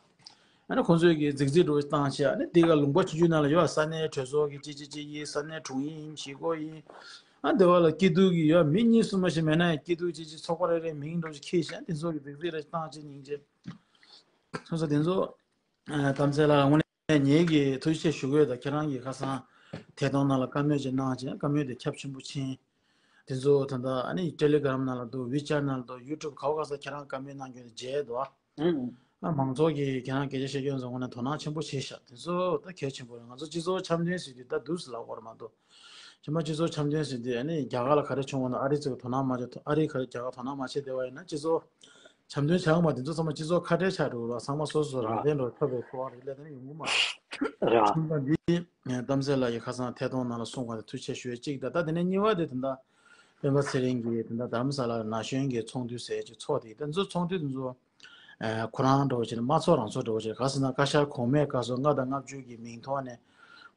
ཨ་ནི་ཁོང་ཚོས་གི་རྫིག་རྫིག་འགྲོ་བཏང་བྱས། ཨ་ནི་དེ་ག་ལུང་པ་ཆུང་ཆུང་ནང་ལ་ཡོད་ས་གནས་གྲོས་ཚོགས་ཀྱི་ཅི་ཅི་ཅི་ཡིན། ས་གནས་དྲུང་ཡིག་ཡིན། གཞིས་འགོ་ཡིན། ཨ་དེ་བ་ལ་སྐྱིད་སྡུག་གི་ཡོད་མི་གཉིས་གསུམ་མ་ཞིག་མེད་ན་ཡང་སྐྱིད་སྡུག་ཅི་ཅི་ཚོགས་པ་རེ་རེ་མིང་འགྲོ་ཅིག་ཁྱེར་བྱས། དེ་ཚོ་གི་རྫིག་རྫིག་རེ་བཏང་བྱས་སྙིང་རྗེ། སོང་ཙང་དེ་ཚོ་གཏམ་ཚེ་ལགས་དངོས་གནས་ངེད་ཀྱིས་ཐུགས་རྗེ་ཆེ་ཞུ་གི་ཡོད། ད་ཁྱེད་རང་གིས་ཁ་སང་ཐད་གཏོང་ནང་ལ་བཀའ་མོལ་ཅིག་གནང་བྱས་བཀའ་མོལ་དེ་ཁྱབ་ཆེན་པོ་ཕྱིན། དེ་ཚོ་ད་ལྟ་ཨ་ནི་ཊེ་ལི་གྷི་རམ་ནང་ལ་འདུག་ཝི་ཆེ་ཊི་ནང་ལ་འདུག་ཡུ་ཊུབ་ག་བ་ག་ས་ཁྱེད་རང་བཀའ་མོལ་གནང་རྒྱུ་དེ་མཇལ་འདུག་ཨ། ཨ་མང་ཚོགས་ཀྱིས་ཁྱེད་རང་སྐད་ཆ་བཤད་རྒྱུ་ཚོ་དངོས་གནས་དོ་སྣང་ཆེན་པོ་བྱས་ཤག་དེ་ཚོ་ད་གལ་ཆེན་པོ་རེད། ང་ཚོ་སྤྱི་ཚོགས་འཆམ་མཐུན་ཟེར་དུས་ད་འདུག་སེ་ལབ་དགོས་རེད་མ་གཏོགས། ཁྱེད་མ་སྤྱི་ཚོགས་འཆམ་མཐུན་ཟེར་དུས་ཨ་ནི་རྒྱ་གར་ལ་ག་རེ་བྱུང་བ་ན་ཨ་རི་ཚོས་དོ་སྣང་མ་བྱེད། ཨ་རི་ག་རེ་རྒྱ་གར་དོ་སྣང་མ་བྱེད་བསྡད་པ་ཡིན་ན་སྤྱི་ཚོགས་འཆམ་མཐུན་བྱ་འོང་མ། དེ་ཚོ་ཚང་མ་སྤྱི་ཚོགས་ཁ་བྲལ་ཆགས་འགྲོ་གི་རེད། ཚང་མ་སོ་སོ་རང་བཙན་འགྲོ་ཐོབ་པའི་འཚོ་བ་རེད་ལས་དོན་ཡོང་གི་མ་རེད། ར། ཚང་མ་འདི་གཏམ་ཚེ་ལགས་ཀྱིས་ཁ་སང་ཐད་གཏོང་ནང་ལ་གསུངས་པ་དེ་ཐུགས་རྗེ་ཆེ་ཞུ་ཡས་གཅིག་དང་། ད་དེ་ནས་གཉིས་པ་དེ་ད་ལྟ་སྤེན་པ་ཚེ་རིང་གིས་ད་ལྟ་རྡ་རམ་ས་ལ་ན་གཞོན་གྱི་ཚོགས་འདུ་ཟེར་ཅིག་ཚོགས་ཏེ། ད་ཚོ་ཚོགས་འདུ་དེ་ཚོ་ཨ་ཁོ་རང་འདྲ་བོ་བྱས་ན་དམངས་གཙོ་རང་ཚོ་འདྲ་བོ་བྱས། ག་ཟེར་ན་བཀའ་ཤག་གོང་མའི་སྐབས་སུ་ལྔ་དང་ལྔ་བཅུ་གི་མིང་ཐོག་ནས་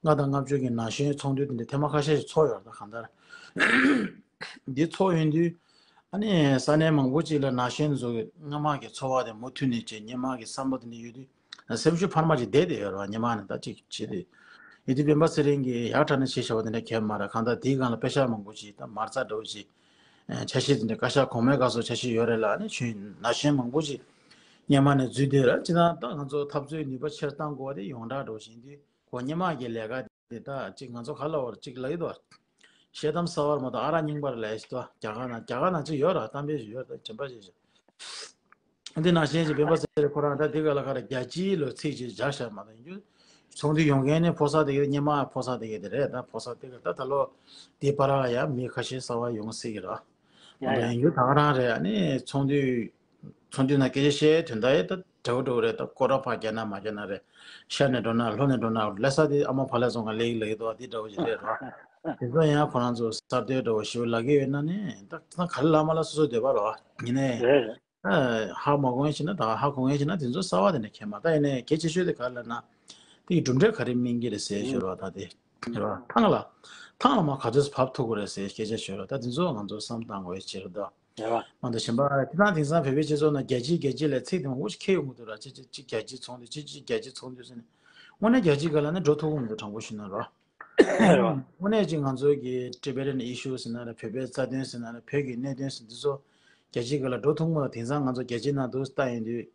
ལྔ་དང་ལྔ་བཅུ་གི་ན་གཞོན་ཚོགས་འདུ་དེ་འདྲ་ཐེངས་མ་ཁ་ཤས་ཤིག་ཚོགས་ཡོད་རེད། ད་གང་ལྟར་འདི་ཚོགས་ཡོང་དུས་ཨ་ནི་ས་གནས་མང་པོ་ཅིག་ལ་ན་གཞོན་ཚོ་གི་སྔ་མ་གི་འཚོ་བ་དེ་མུ་མཐུད་ནས་བྱས། སྔོན་མ་གི་བསམ་བློ་དེ་འདྲ་ཡོད་དུས་སེམས་ཤུགས་འཕར་མ་ཅིག་བསྡད་བསྡད་ཡོད་རེད་བ། སྔོན་མ་ནས་ད་ཅིག་བྱས་ཏེ། ཡིན་དུས་སྤེན་པ་ཚེ་རིང་གིས་ཡག་དྲགས་ནས་བྱས་བཞག་པ་དེ་འདྲ་གང་ཡང་མ་རེད། གང་ལྟར་དེའི་སྒང་ལ་པེ་ཤག་མང་པོ་ཅིག་ད་མ་རྩ་འདྲ་བོ་ཅིག་འཆར་གཞི་དེ་འདྲ་བཀའ་ཤག་གོང་མའི་སྐབས་སུ་འཆར་གཞི་ཡོད་རེད་ལབ་ནས་ཁྱོན་ན་གཞོན་མང་པོ་ཅིག་སྔོན་མ་ནས་འཛུལ་བསྡད་རེད། སྤྱིར་བཏང་ད་ང་ཚོ་འཐབ་རྩོད་ནུས་པ་ཆེར་གཏང་དགོས་པ་དེ་ཡོངས་གྲགས་འགྲོ་བཞིན་དུས་ཁོ་སྔོན་མ་གི་ལས་ཀ་དེ་ད་ཅིག་ང་ཚོ་ག་ལ་བར་ཅིག་ལབ་ཀྱི་འདུག་བཤད་གཏམ་གསར་བ་མ་གཏོགས་ཨ་རག་རྙིང་པ་རེད་ལབ་ཀྱི་འདུག་རྒྱ་གར་ནང་རྒྱ་གར་ནང་ཅིག་ཡོད་རེད། གཏམ་དཔེ་ཞིག་ཡོད་རེད། དྲན་པ་ཞིག་ཞིག་འདི་ནང་བཞིན་གྱི་སྤེན་པ་ཚེ་རིང་ཁོ་རང་ད་འདི་ག་ལ་ཁ་ལ་རྒྱལ་སྤྱིའི་ལོ་ཚིག་ཅིག་སྦྱར་བཞག་མ་གཏོགས་ཡིན་རྒྱུ། ཚོགས་འདུ་ཡོང་མཁན་ནི་ཕོ་གསར་དེ་གའི་སྔོན་མ་ཕོ་གསར་དེ་གའི་དེ་རེད། ད་ཕོ་གསར་དེ་ག་ད་ད་ལོ་དེའི་བར་ལ་ཡང་མི་ཁ་ཤས་གསར་བ་ཡོང་སྲིད་ཀྱི་རེད། ཡ་ཡ། ཡིན་རྒྱུ་ད་ག་རང་རེད། ཨ་ནི་ཚོགས་འདུ་ཚོགས་འདུ་ནང་སྐད་ཆ་བཤད་དོན་དག་ཡ་ད་འདྲ་བོ་འདྲ་བོ་རེད། ད་སྐོར་ར་ཕར་རྒྱག་ན་མ་རྒྱག་ན་རེད། ཤར་ནས་འགྲོ་ན་ལྷོ་ནས་འགྲོ་ན་ལ་ས་དེ་ཨ་མ་བག་ལེབ་བཙོང་ག་སླེབས་ཀྱི་ལབ་ཀྱི་འདུག་དེ་འདྲ་བོ་ཞིག་རེད་རོ། དེ་ཚོ་ཡང་ཁོ་རང་ཚོ་གསར་གཏོད་འདྲ་བོ་ཞིག་ལབ་ཀྱི་ཡོད་ན་ནི་ད་ད་ག་རེ་ལབ་མ་ལབ་སོ་སོའི་འདོད་པ་རོ། ཡིན་ནའི་རེད། ཧ་མ་གོ་མཁན་ཞིག་ན་ད་ཧ་གོ་མཁན་ཞིག་ན་དེ་ཚོ་གསར་བ་དེ་འདྲ་མཁྱེན་མ། ད་ཡིན་ནའི་གལ་ཆེ་ཤོས་དེ་ག་རེ་ལབ་ན། དེ་ཡི་གྲུབ་འབྲས་ག་རེ་སྨིན་གྱི་རེད་ཟེར་ཞོར་བ་ད་དེ་རེད་བ། ཐང་ལ་ཐང་ལ་མ་ག་ཚོད་བབས་ཐུབ་ཀྱི་རེད་ཟེར་སྐད་ཆ་ཤོར་བ། ད་དེ་ཚོ་ང་ཚོ་བསམ་བཏང་དགོས་ཡ་ཅིག་རེད་ད། རེད་བ། མ་གཏོགས་གཞན་པ་དེ་དང་དེང་སང་བོད་པའི་སྤྱི་ཚོགས་ནང་རྒྱལ་སྤྱི་རྒྱལ་སྤྱི་ལབ་ཚིག་དེ་མང་པོ་ཞིག་འཁྱེར་ཡོང་གི་འདུག་ར། ཅི་ཅི་ཅི་རྒྱལ་སྤྱི་ཚོགས་འདུ། ཅི་ཅི་རྒྱལ་སྤྱི་ཚོགས་འདུ་ཟེར་ནས། དངོས་གནས་རྒྱལ་སྤྱིའི་སྒང་ལ་ནི་འགྲོ་ཐུབ་ཀྱི་མི་འདུག་དྲང་པོ་ཞུས་ན་རོ། རེད་བ། དངོས་གནས་ཅིག་ང་ཚོའི་གི་Tibetan issue ཟེར་ན་རེད། བོད་པའི་རྩ་དོན་ཟེར་ན་རེད། བོད་ཀྱི་གནད་དོན་ཟེར་འདི་ཚོ་རྒྱལ་སྤྱིའི་སྒང་ལ་འགྲོ་ཐུབ་ཀྱི་མི་འདུག་དེང་སང་ང་ཚོ་རྒྱལ་སྤྱིའི་ནང་དུ་ལྟ་ཡོང་དུས།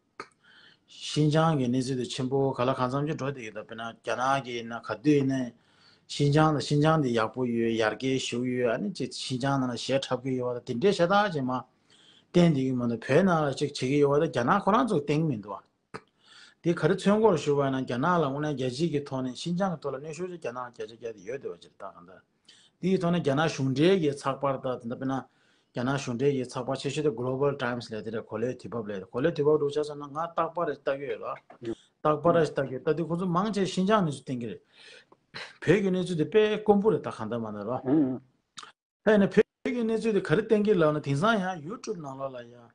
ཤིན་ཅང་གི་གནས་ཚུལ་དེ་ཆེན་པོ་ག་ལ་གང་འཚམ་ཅིག་འགྲོ་བསྡད་ཀྱི་འདུག་དཔེར་ན་རྒྱ་ནག་གི་ཡིན་ན་ག་དུས་ཡིན་ནའི་ཤིན་ཅང་དང་ཤིན་ཅང་དེ་ཡག་པོ་ཡོད། ཡར་རྒྱས་ཞུགས་ཡོད། ཨ་ནི་ཅིག་ཤིན་ཅང་ནང་ལ་གཞས་འཁྲབ་ཀྱི་ཡོད་པ་དང་དེ་འདྲའི་ཤ་སྟག་ཅིག་མ་བསྟན་བསྡད་ཀྱི་མ་གཏོགས་བོད་ནང་ལ་ཅིག་བྱེད་ཀྱི་ཡོད་པ་དང་རྒྱ་ནག་ཁོ་རང་ཚོས་བསྟན་གྱི་མི་འདུག་བ། དེ་ག་རེ་མཚོན་སྐོར་ཞུ་བ་ཡིན་ན་རྒྱ་ནག་ལ་དངོས་གནས་རྒྱལ་སྤྱིའི་ཐོག་ནས་ཤིན་ཅང་གི་ཐོག་ལ་གནོན་ཤུགས་ཅིག་རྒྱ་ནག་ལ་བརྒྱ་ཆ་བརྒྱ་དེ་ཡོད་བསྡད་པ་ཅིག་ད་གང་ལྟར། དེའི་ཐོག་ནས་རྒྱ་ནག་གཞུང་འབྲེལ་གྱི་ཚགས་པར་དང་དེ་འདྲ་དཔེར་ན། རྒྱ་ནག་གཞུང་འབྲེལ་གྱི་ཚགས་པར་ཆེ་ཤོས་དེ་Global Times་ལབ་དེ་རེད། གོ་ལའི་དུས་བབ་ལབ་དེ། གོ་ལའི་དུས་བབ་འདྲ་བོ་ཆ་བཞག་ན་ང་རྟག་པར་ལྟ་གི་ཡོད་ལ། རྟག་པར་ལྟ་གི་ཡོད། ལྟ་དུས་ཁོ་ཚོ་མང་ཆེ་ཤིན་ཅང་གནས་ཚུལ་བསྟན་གྱི་རེད། བོད་ཀྱི་གནས་ཚུལ་དེ་དཔེ་དཀོན་པོ་རེད། ད་གང་ལྟར་མ་ན་རོ། ད་ཡིན་ན་བོད་ཀྱི་གནས་ཚུལ་དེ་ག་རེ་བསྟན་གྱི་ལབ་ན། དེང་སང་ཡང་YouTube་ནང་ལོགས་ལ་ཡང་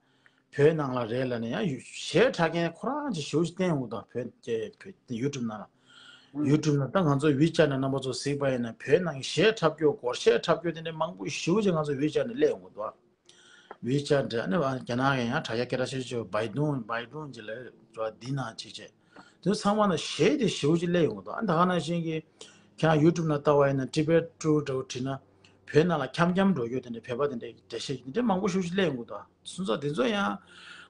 བོད་ནང་ལ་རེད་ལབ་ནས་ཡང་གཞས་འཁྲབ་མཁན་ཁོ་རང་ཅིག་ཞེ་པོ་ཅིག་བསྟན་ཡོང་གི་འདུག་བོད་ཀྱི་བོད་YouTube་ནང་ལ། YouTube་ནང་ད་ང་ཚོ་WeChat་ནང་རྣམ་པ་ཚོ་གཟིགས་པ་ཡིན་ན་བོད་ནང་གི་གཞས་འཁྲབ་སྐྱོར་སྐོར། གཞས་འཁྲབ་སྐྱོར་དེ་འདྲ་མང་པོ་ཞེ་པོ་ཅིག་ང་ཚོ་WeChat་ནང་སླེབས་ཡོང་གི་འདུག WeChat་འདྲ་ཨ་ནི་རྒྱ་ནག་གི་ཡང་དྲ་རྒྱ་སྐད་གྲགས་ཆེ་ཤོས་Baidu་Baidu་ཅིག་ལ་འདི་ནང་ཅིག་བྱས། དེ་ཚང་མ་ན་གཞས་དེ་ཞེ་པོ་ཅིག་སླེབས་ཡོང་གི་འདུག་ཨ་ད་ག་ནང་བཞིན་གྱི་ཁྱེད་རང་YouTube་ནང་ལྟ་བ་ཡིན་ན་Tibet Tour་འདྲ་བོ་བྲིས་ན་བོད་ནང་ལ་འཁྱམ་འཁྱམ་འགྲོ་རྒྱུ་དེ་འདྲ། བོད་པ་དེ་འདྲ་འགྲེལ་བཤད་དེ་འདྲ་མང་པོ་ཞེ་པོ་ཅིག་སླེབས་ཡོང་གི་འདུག་སོང་ཙང་དེ་ཚོ་ཡང་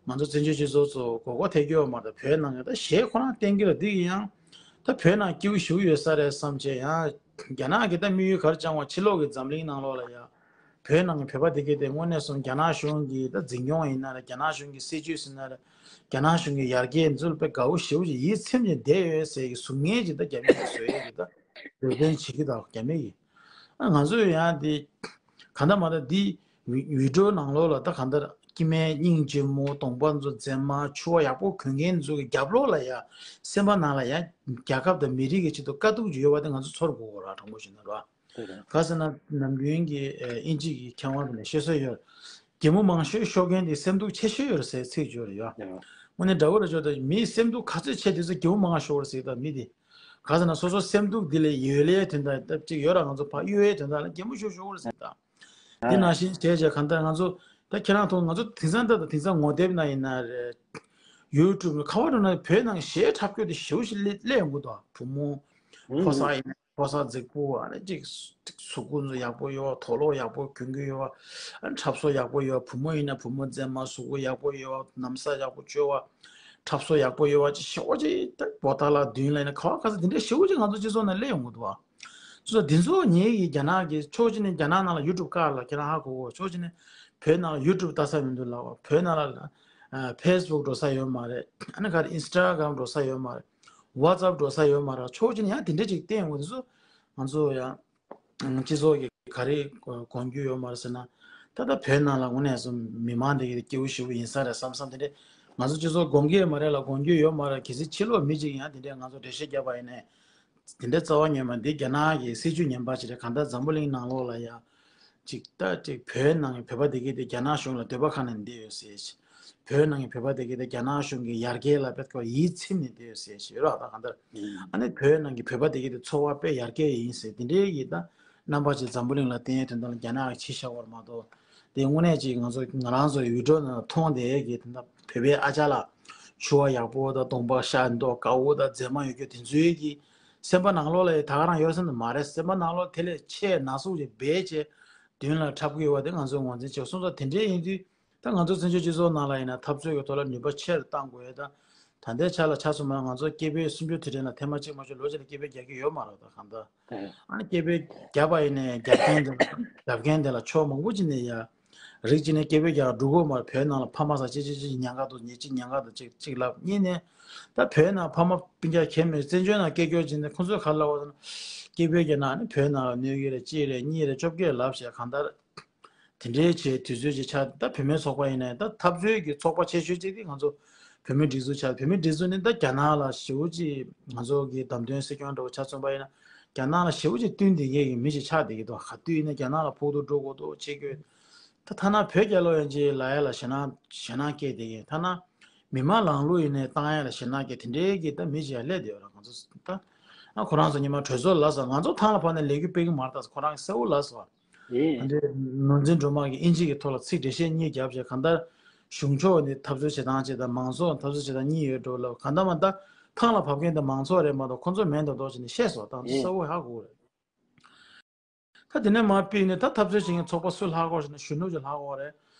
ང་ཚོ་བཙན་བྱོལ་སྤྱི་ཚོགས་ཚོ་མགོ་སྐོར་ཐེབས་རྒྱུ་ཡོད་མ་རེད། བོད་ནང་གི་ད་གཞས་ཁོ་རང་བསྟན་གྱི་རེད། འདི་ཡིན་ཡང་ད་བོད་ནང་སྐྱིད་པོ་ཞེ་པོ་ཡོད་ས་རེད་བསམ་བྱས། ཡང་རྒྱ་ནག་གི་ད་དམིགས་ཡུལ་ག་རེ་བཅངས་པ། ཕྱི་ལོགས་ཀྱི་འཛམ་གླིང་ནང་ལོགས་ལ་ཡ་བོད་ནང་གི་བོད་པ་དེ་གས་དེ་དངོས་གནས་སོང་རྒྱ་ནག་གཞུང་གི་ད་འཛིན་སྐྱོང་ཡིན་ན་རེད། རྒྱ་ནག་གཞུང་གི་སྲིད་ཇུས་ཟེར་ན་རེད། རྒྱ་ནག་གཞུང་གི་ཡར་རྒྱས་འཛུལ་དཔེ་དགའ་པོ་ཞེ་པོ་ཅིག་ཡིད་ཚིམ་ཅིག་བསྡད་ཡོད་ཟེར་གྱི་གཟུགས་བརྙན་ཅིག་ད་རྒྱ་མི་གིས་བཟོས་ཡོད་རེད། ད་འབད་བརྩོན་བྱེད་ཀྱི་ད་རྒྱ་མི་གིས། ཨ་ང་ཚོས་ཡང་དེ་གང་ལྟར་མ་ལྟར་འདི་བི་ཌི་ཡོ་ནང་ལོགས་ལ་ད་གང་ལྟར་སྐྱེ་དམན་སྙིང་རྗེ་མོ། གདོང་པ་ཚོ་མཛེས་མ། ཕྱུ་པ་ཡག་པོ་གོན་མཁན་ཚོ་གི་རྒྱབ་ལོགས་ལ་ཡ་སེམས་པ་ནང་ལ་ཡ་རྒྱལ་ཁབ་དང་མི་རིགས་ཀྱི་ཆེད་དུ་དཀའ་སྡུག་ཅིག་ཡོད་པ་དེ་ང་ཚོ་ཚོར་དགོས་ཀྱི་རེད། དྲང་པོ་ཞུས་ན་རེད། ག་ཟེར་ན་ནམ་རྒྱུན་གྱི་ཨིན་ཇི་གི་མཁས་དབང་དེ་ནས་བཤད་སྲོལ་ཡོད། རྒན་མོ་མང་ཤོས་ཤོར་མཁན་དེ་སེམས་སྡུག་ཆེ་ཤོས་ཡོད་རེད་ཟེར་ཚིག་ཅིག་ཡོད་རེད་ཡ། དངོས་གནས་འདྲ་པོ་རེད་ཆོག་ད་མིའི་སེམས་སྡུག་ག་ཚོད་ཆེ་དེ་ཚོ་རྒན་མོ་མང་ཤོར་ཟེར། ད་མི་དེ་ག་ཟེར་ན་སོ་སོ་སེམས་སྡུག་དེ་ལས་ཡོལ་ལེ་དོན་དག་ད་ཅིག་ཡོད་ར། ང་ཚོ་ཕར་གཡོལ་བའི་དོན་དག་ལ་རྒན་མོ་ཤོར་ཤོར་ཟེར། ད་དེ་ནང་བཞིན་བྱས་བྱས་གང་ལྟར་ང་ཚོ་ད་ཁྱེད་རང་ཐོག་ང་ཚོ་དེང་སང་ད་ད་དེང་སང་ངོ་དེབ་ན་ཡིན་ན་རེད། YouTube་ཁ་བ་འགྲོ་ན་བོད་ནང་གཞས་འཁྲབ་སྐྱོར་དེ་ཞེ་པོ་ཞིག་སླེབས་ཡོང་གི་འདུག་བུ་མོ་ཕོ་གསར་ཡིན་ན། ཕོ་གསར་རྫིག་པོ། ཨ་ནི་ཅིག་གཟུགས་པོ་ཡག་པོ་ཡོད། དུག་ལོག་ཡག་པོ་གྱོན་གྱི་ཡོད། ཨ་ནི་འཁྲབ་སོ་ཡག་པོ་ཡོད། བུ་མོ་ཡིན་ན་བུ་མོ་མཛེས་མ། གཟུགས་པོ་ཡག་པོ་ཡོད། ན་བཟའ་ཡག་པོ་བཅོས་པ། འཁྲབ་སོ་ཡག་པོ་ཡོད་པ་ཅིག་ཞེ་པོ་ཅིག་ད་པོ་ཏཱ་ལ་མདུན་ལ་ཡིན་ན་ག་བ་ག་ས་དེ་འདྲའི་ཞེ་པོ་ཅིག་ང་ཚོ་སྤྱི་ཚོགས་ནང་སླེབས་ཡོང་གི་འདུག་བ། སོ་སོ་དེ་ཚོ་ངེད་ཀྱི་རྒྱ་ནག་གི་ཕྱོགས་གཅིག་ནས་རྒྱ་ནག་ནང་ལ་YouTube་བཀག་ལ་ཁྱེད་རང་ཧ་གོ་གོ། ཕྱོགས་གཅིག་ནས་བོད་ནང་ལ་YouTube་ལྟ་ས་མི་འདུག་ལབ་པ། བོད་ནང་ལ་ཨ་Facebook་འགྲོ་ས་ཡོད་མ་རེད། ཨ་ནི་ག་རེ་Instagram་འགྲོ་ས་ཡོད་མ་རེད། WhatsApp་འགྲོ་ས་ཡོད་མ་རེད། ཕྱོགས་གཅིག་ནས་ཡང་དེ་འདྲ་ཅིག་བསྟན་ཡོང་གི་འདུག་ང་ཚོ་ཡང་སྤྱི་ཚོགས་ཀྱི་ག་རེ་གོ་རྒྱུ་ཡོད་མ་རེད་ཟེར་ན། ད་ལྟ་བོད་ནང་ལ་དངོས་གནས་སུ་མི་མང་དེ་གི་སྐྱིད་པོ་ཞེ་པོ་ཡིན་ས་རེད་བསམ་བསམ་དེ་འདྲས། ང་ཚོ་སྤྱི་ཚོགས་དགོངས་ཀྱི་ཡོད་མ་རེད་ལ་དགོངས་རྒྱུ་ཡོད་མ་རེད། གལ་སྲིད་ཕྱི་ལོགས་མི་གཅིག་ཡང་དེ་འདྲས་ང་ཚོ་འགྲེལ་བཤད་བརྒྱབ་པ་ཡིན་ནའི་དེ་འདྲས་རྩ་བ་ཉིད་མ་འདི་རྒྱ་ནག་གི་སྲིད་ཇུས་ངན་པ་ཞིག་རེད། གང་ལྟར་འཛམ་བུ་གླིང་ནང་ལོགས་ལ་ཡ་ཅིག་ད་ཅིག་བོད་ནང་གི་བོད་པ་དེ་གི་དེ་རྒྱ་ནག་གཞུང་ལ་འདོད་པ་ཁ་ནས་འདི་ཡོད་ཟེར་ཞིག་བོད་ནང་གི་བོད་པ་དེ་གི་དེ་རྒྱ་ནག་གཞུང་གི་ཡར་རྒྱས་ལ་དཔེ་ཁོ་ཡིད་ཚིམ་ནས་བསྡད་ཡོད་ཟེར་ཞིག་ཡོད་ར། ད་གང་ལྟར་ཨ་ནི་བོད་ནང་གི་བོད་པ་དེ་གི་དེ་འཚོ་བ་དཔེ་ཡར་རྒྱས་ཡིན་ཟེར་དེ་འདྲའི་གི་ད་རྣམ་པ་ཅིག་འཛམ་བུ་གླིང་ལ་བསྟན་ཡས་དོན་དག་ལ་རྒྱ་ནག་གིས་ཕྱི་བཞག་པར་མ་གཏོགས། དེ་དངོས་གནས་ཅིག་ང་ཚོ་ང་རང་ཚོའི་བི་ཌི་ཡོ་ནང་མཐོང་བསྡད་ཡས་ཀྱི་དེ་འདྲ་བོད་པའི་ཨ་ཅག་ལགས་ཕྱུ་པ་ཡག་པོ་དང་གདོང་པ་ཤ་མདོག་དཀར་པོ་དང་མཛེས་མ་ཡོད་རྒྱུ་དེ་ཚོའི་གི་སེམས་པ་ནང་ལོགས་ལ་ཡ་ད་ག་རང་ཡོད་ས་ནི་མ་རེད། སེམས་པ་ནང་ལོགས་དེ་ལས་ཆེས་ན་ཟུག་ཅིག་སྦས་བྱས་མདུན་ལ་འཁྲབ་ཀྱི་ཡོད་པ་དེ་ང་ཚོས་ངོས་འཛིན་བྱེད་སོང་ཙང་། དེ་འདྲའི་ཡིན་དུས་ད་ང་ཚོ་བཙན་བྱོལ་སྤྱི་ཚོགས་ནང་ལ་ཡིན་ན་འཐབ་རྩོད་ཀྱི་ཐོག་ལ་ནུས་པ་ཆེ་རུ་གཏང་དགོས་ཡ། ད་ད་ལྟའི་ཆ་ལ་ཆ་མཚོན་པ་ན་ང་ཚོ་སྐྱེ་འཕེལ་སུམ་ཅུ་དུས་དྲན་ལ་ཐེངས་མ་གཅིག་མ་གཏོགས་ལོ་གཅིག་ལ་སྐྱེ་འཕེལ་རྒྱག་གི་ཡོད་མ་རེད། ད་གང་ལྟར་ཨ་ནི་སྐྱེ་འཕེལ་བརྒྱབ་པ་ཡིན་ནའི་རྒྱབ་མཁན་དེ་ལ་རྒྱབ་མཁན་དེ་ལ་ཕྱོགས་མང་པོ་ཅིག་ནས་ཡ་ རིགས་གཅིག་ནས་སྐད་འབོད་རྒྱག་འགྲོ་གི་མ་རེད། བོད་ནང་ལ་ཕ་མ་ས་གཅིག་གཅིག་གཅིག་ཉན་ག་འདུག་ཉེ་གཅིག་ཉན་ག་འདུག་གཅིག་གཅིག་ལབ། གཉིས་ནས་ད་བོད་ནང་ཕ་མ་སྤུན་ཀྱག་ཁྱད་མེད་བཙན་བྱོལ་ནང་སྐད་སྐྱོར་བྱས་ནས་ཁོང་ཚོས་ག་རེ་ལབ་པ་ན། སྐད་འབོད་རྒྱག་ན་ནི་བོད་ནང་ལ་གནོད་ཀྱི་རེད། གཅིག་རེད། གཉིས་རེད། བཅོ་བརྒྱད་ལབ་བྱས་གང་ལྟར། དེ་འདྲའི་བྱས་དུས་ཚོད་ཅིག་ཆགས། ད་བུད་མེད་ཚོགས་པ་ཡིན་ནའི་ད་འཐབ་རྩོད་ཀྱི་ཚོགས་པ་ཆེ་ཤོས་གཅིག་དེ་ང་ཚོ་བུད་མེད་སྒྲིག་འཛུགས་ཆགས། བུད་མེད་སྒྲིག་འཛུགས་ནི་ད་རྒྱ་ནག་ལ་ཞེ་པོ་ཅིག་ང་ཚོ་གི་བདམས་ཐོན་སྲིད་སྐྱོང་འདྲ་བོ་ཆ་མཚོན་པ་ཡིན་ན། རྒྱ་ནག་ལ་ཞེ་པོ་ཅིག་བསྟུན་བསྡད་མཁན་གྱི་མི་ཞིག་ཆགས་བསྡད་ཀྱི་འདུག་ག་དུས་ཡིན་ན་རྒྱ་ནག་ལ་ཕོག་ཐུག་འགྲོ་དགོས་འདུག་བྱེད་དགོས། ད་ཐ་ན་བོད་རྒྱལ་ལོ་ཡན་ཆད་ལབ་ཡ་ལ་ཞེད་སྣང་ཞེད་སྣང་སྐྱེས་བསྡད་མཁན། ཐ་ན་མི་མང་ལངས་ལུགས་ཡིན་ནའི་བཏང་ཡ་ལ་ཞེད་སྣང་སྐྱེས། དེ་འདྲའི་གི་ད་མི་ཞིག་ཡང་སླེབས་བསྡད་ཡོད་རེད། ང་ཚོ་ད་ཨ་ཁོ་རང་ཚོ་ཉི་མ་གྲོས་ཚོགས་ལ་ཟེར། ང་ཚོ་ཐང་ལ་བབས་ནས་ལས་འགུལ་སྤེལ་གི་མ་རེད། ད་ཁོ་རང་གིས་གསལ་བོ་ལབ་སོང་། ཨེ། ཨ་འདྲའི་ནོར་འཛིན་སྒྲོལ་མ་གིས་དབྱིན་ཇི་གི་ཐོག་ལ་ཚིག་འགྲེལ་བཤད་གཉིས་བརྒྱབ་བྱས། གང་ལྟར་གཞུང་ཕྱོགས་ནས་འཐབ་རྩོད་བྱེད་སྟངས་གཅིག་དང་། མང་ཚོགས་འཐབ་རྩོད་བྱེད་སྟངས་གཉིས་ཡོད་འགྲོ་ལབ། གང་ལྟར་མ་ད་ཐང་ལ་བབས་མཁན་དེ་མང་ཚོགས་རེད་མ་གཏོགས་ཁོ་ཚོ་མིན་མདོག་མདོག་བྱས་ནས་བཤད་སོང་། ད་ཚོ་ཨེ། གསལ་བོ་ཧ་གོ་རེད། ད་དེ་ནས་མར་ཕུད་ནས་ད་འཐབ་རྩོད་བྱེད་མཁན་ཚོགས་པ་སུ་ལྷག་དགོས་ཟེར་ན་གཞོན་ནུ་ཅིག་ལྷག་དགོས་རེད།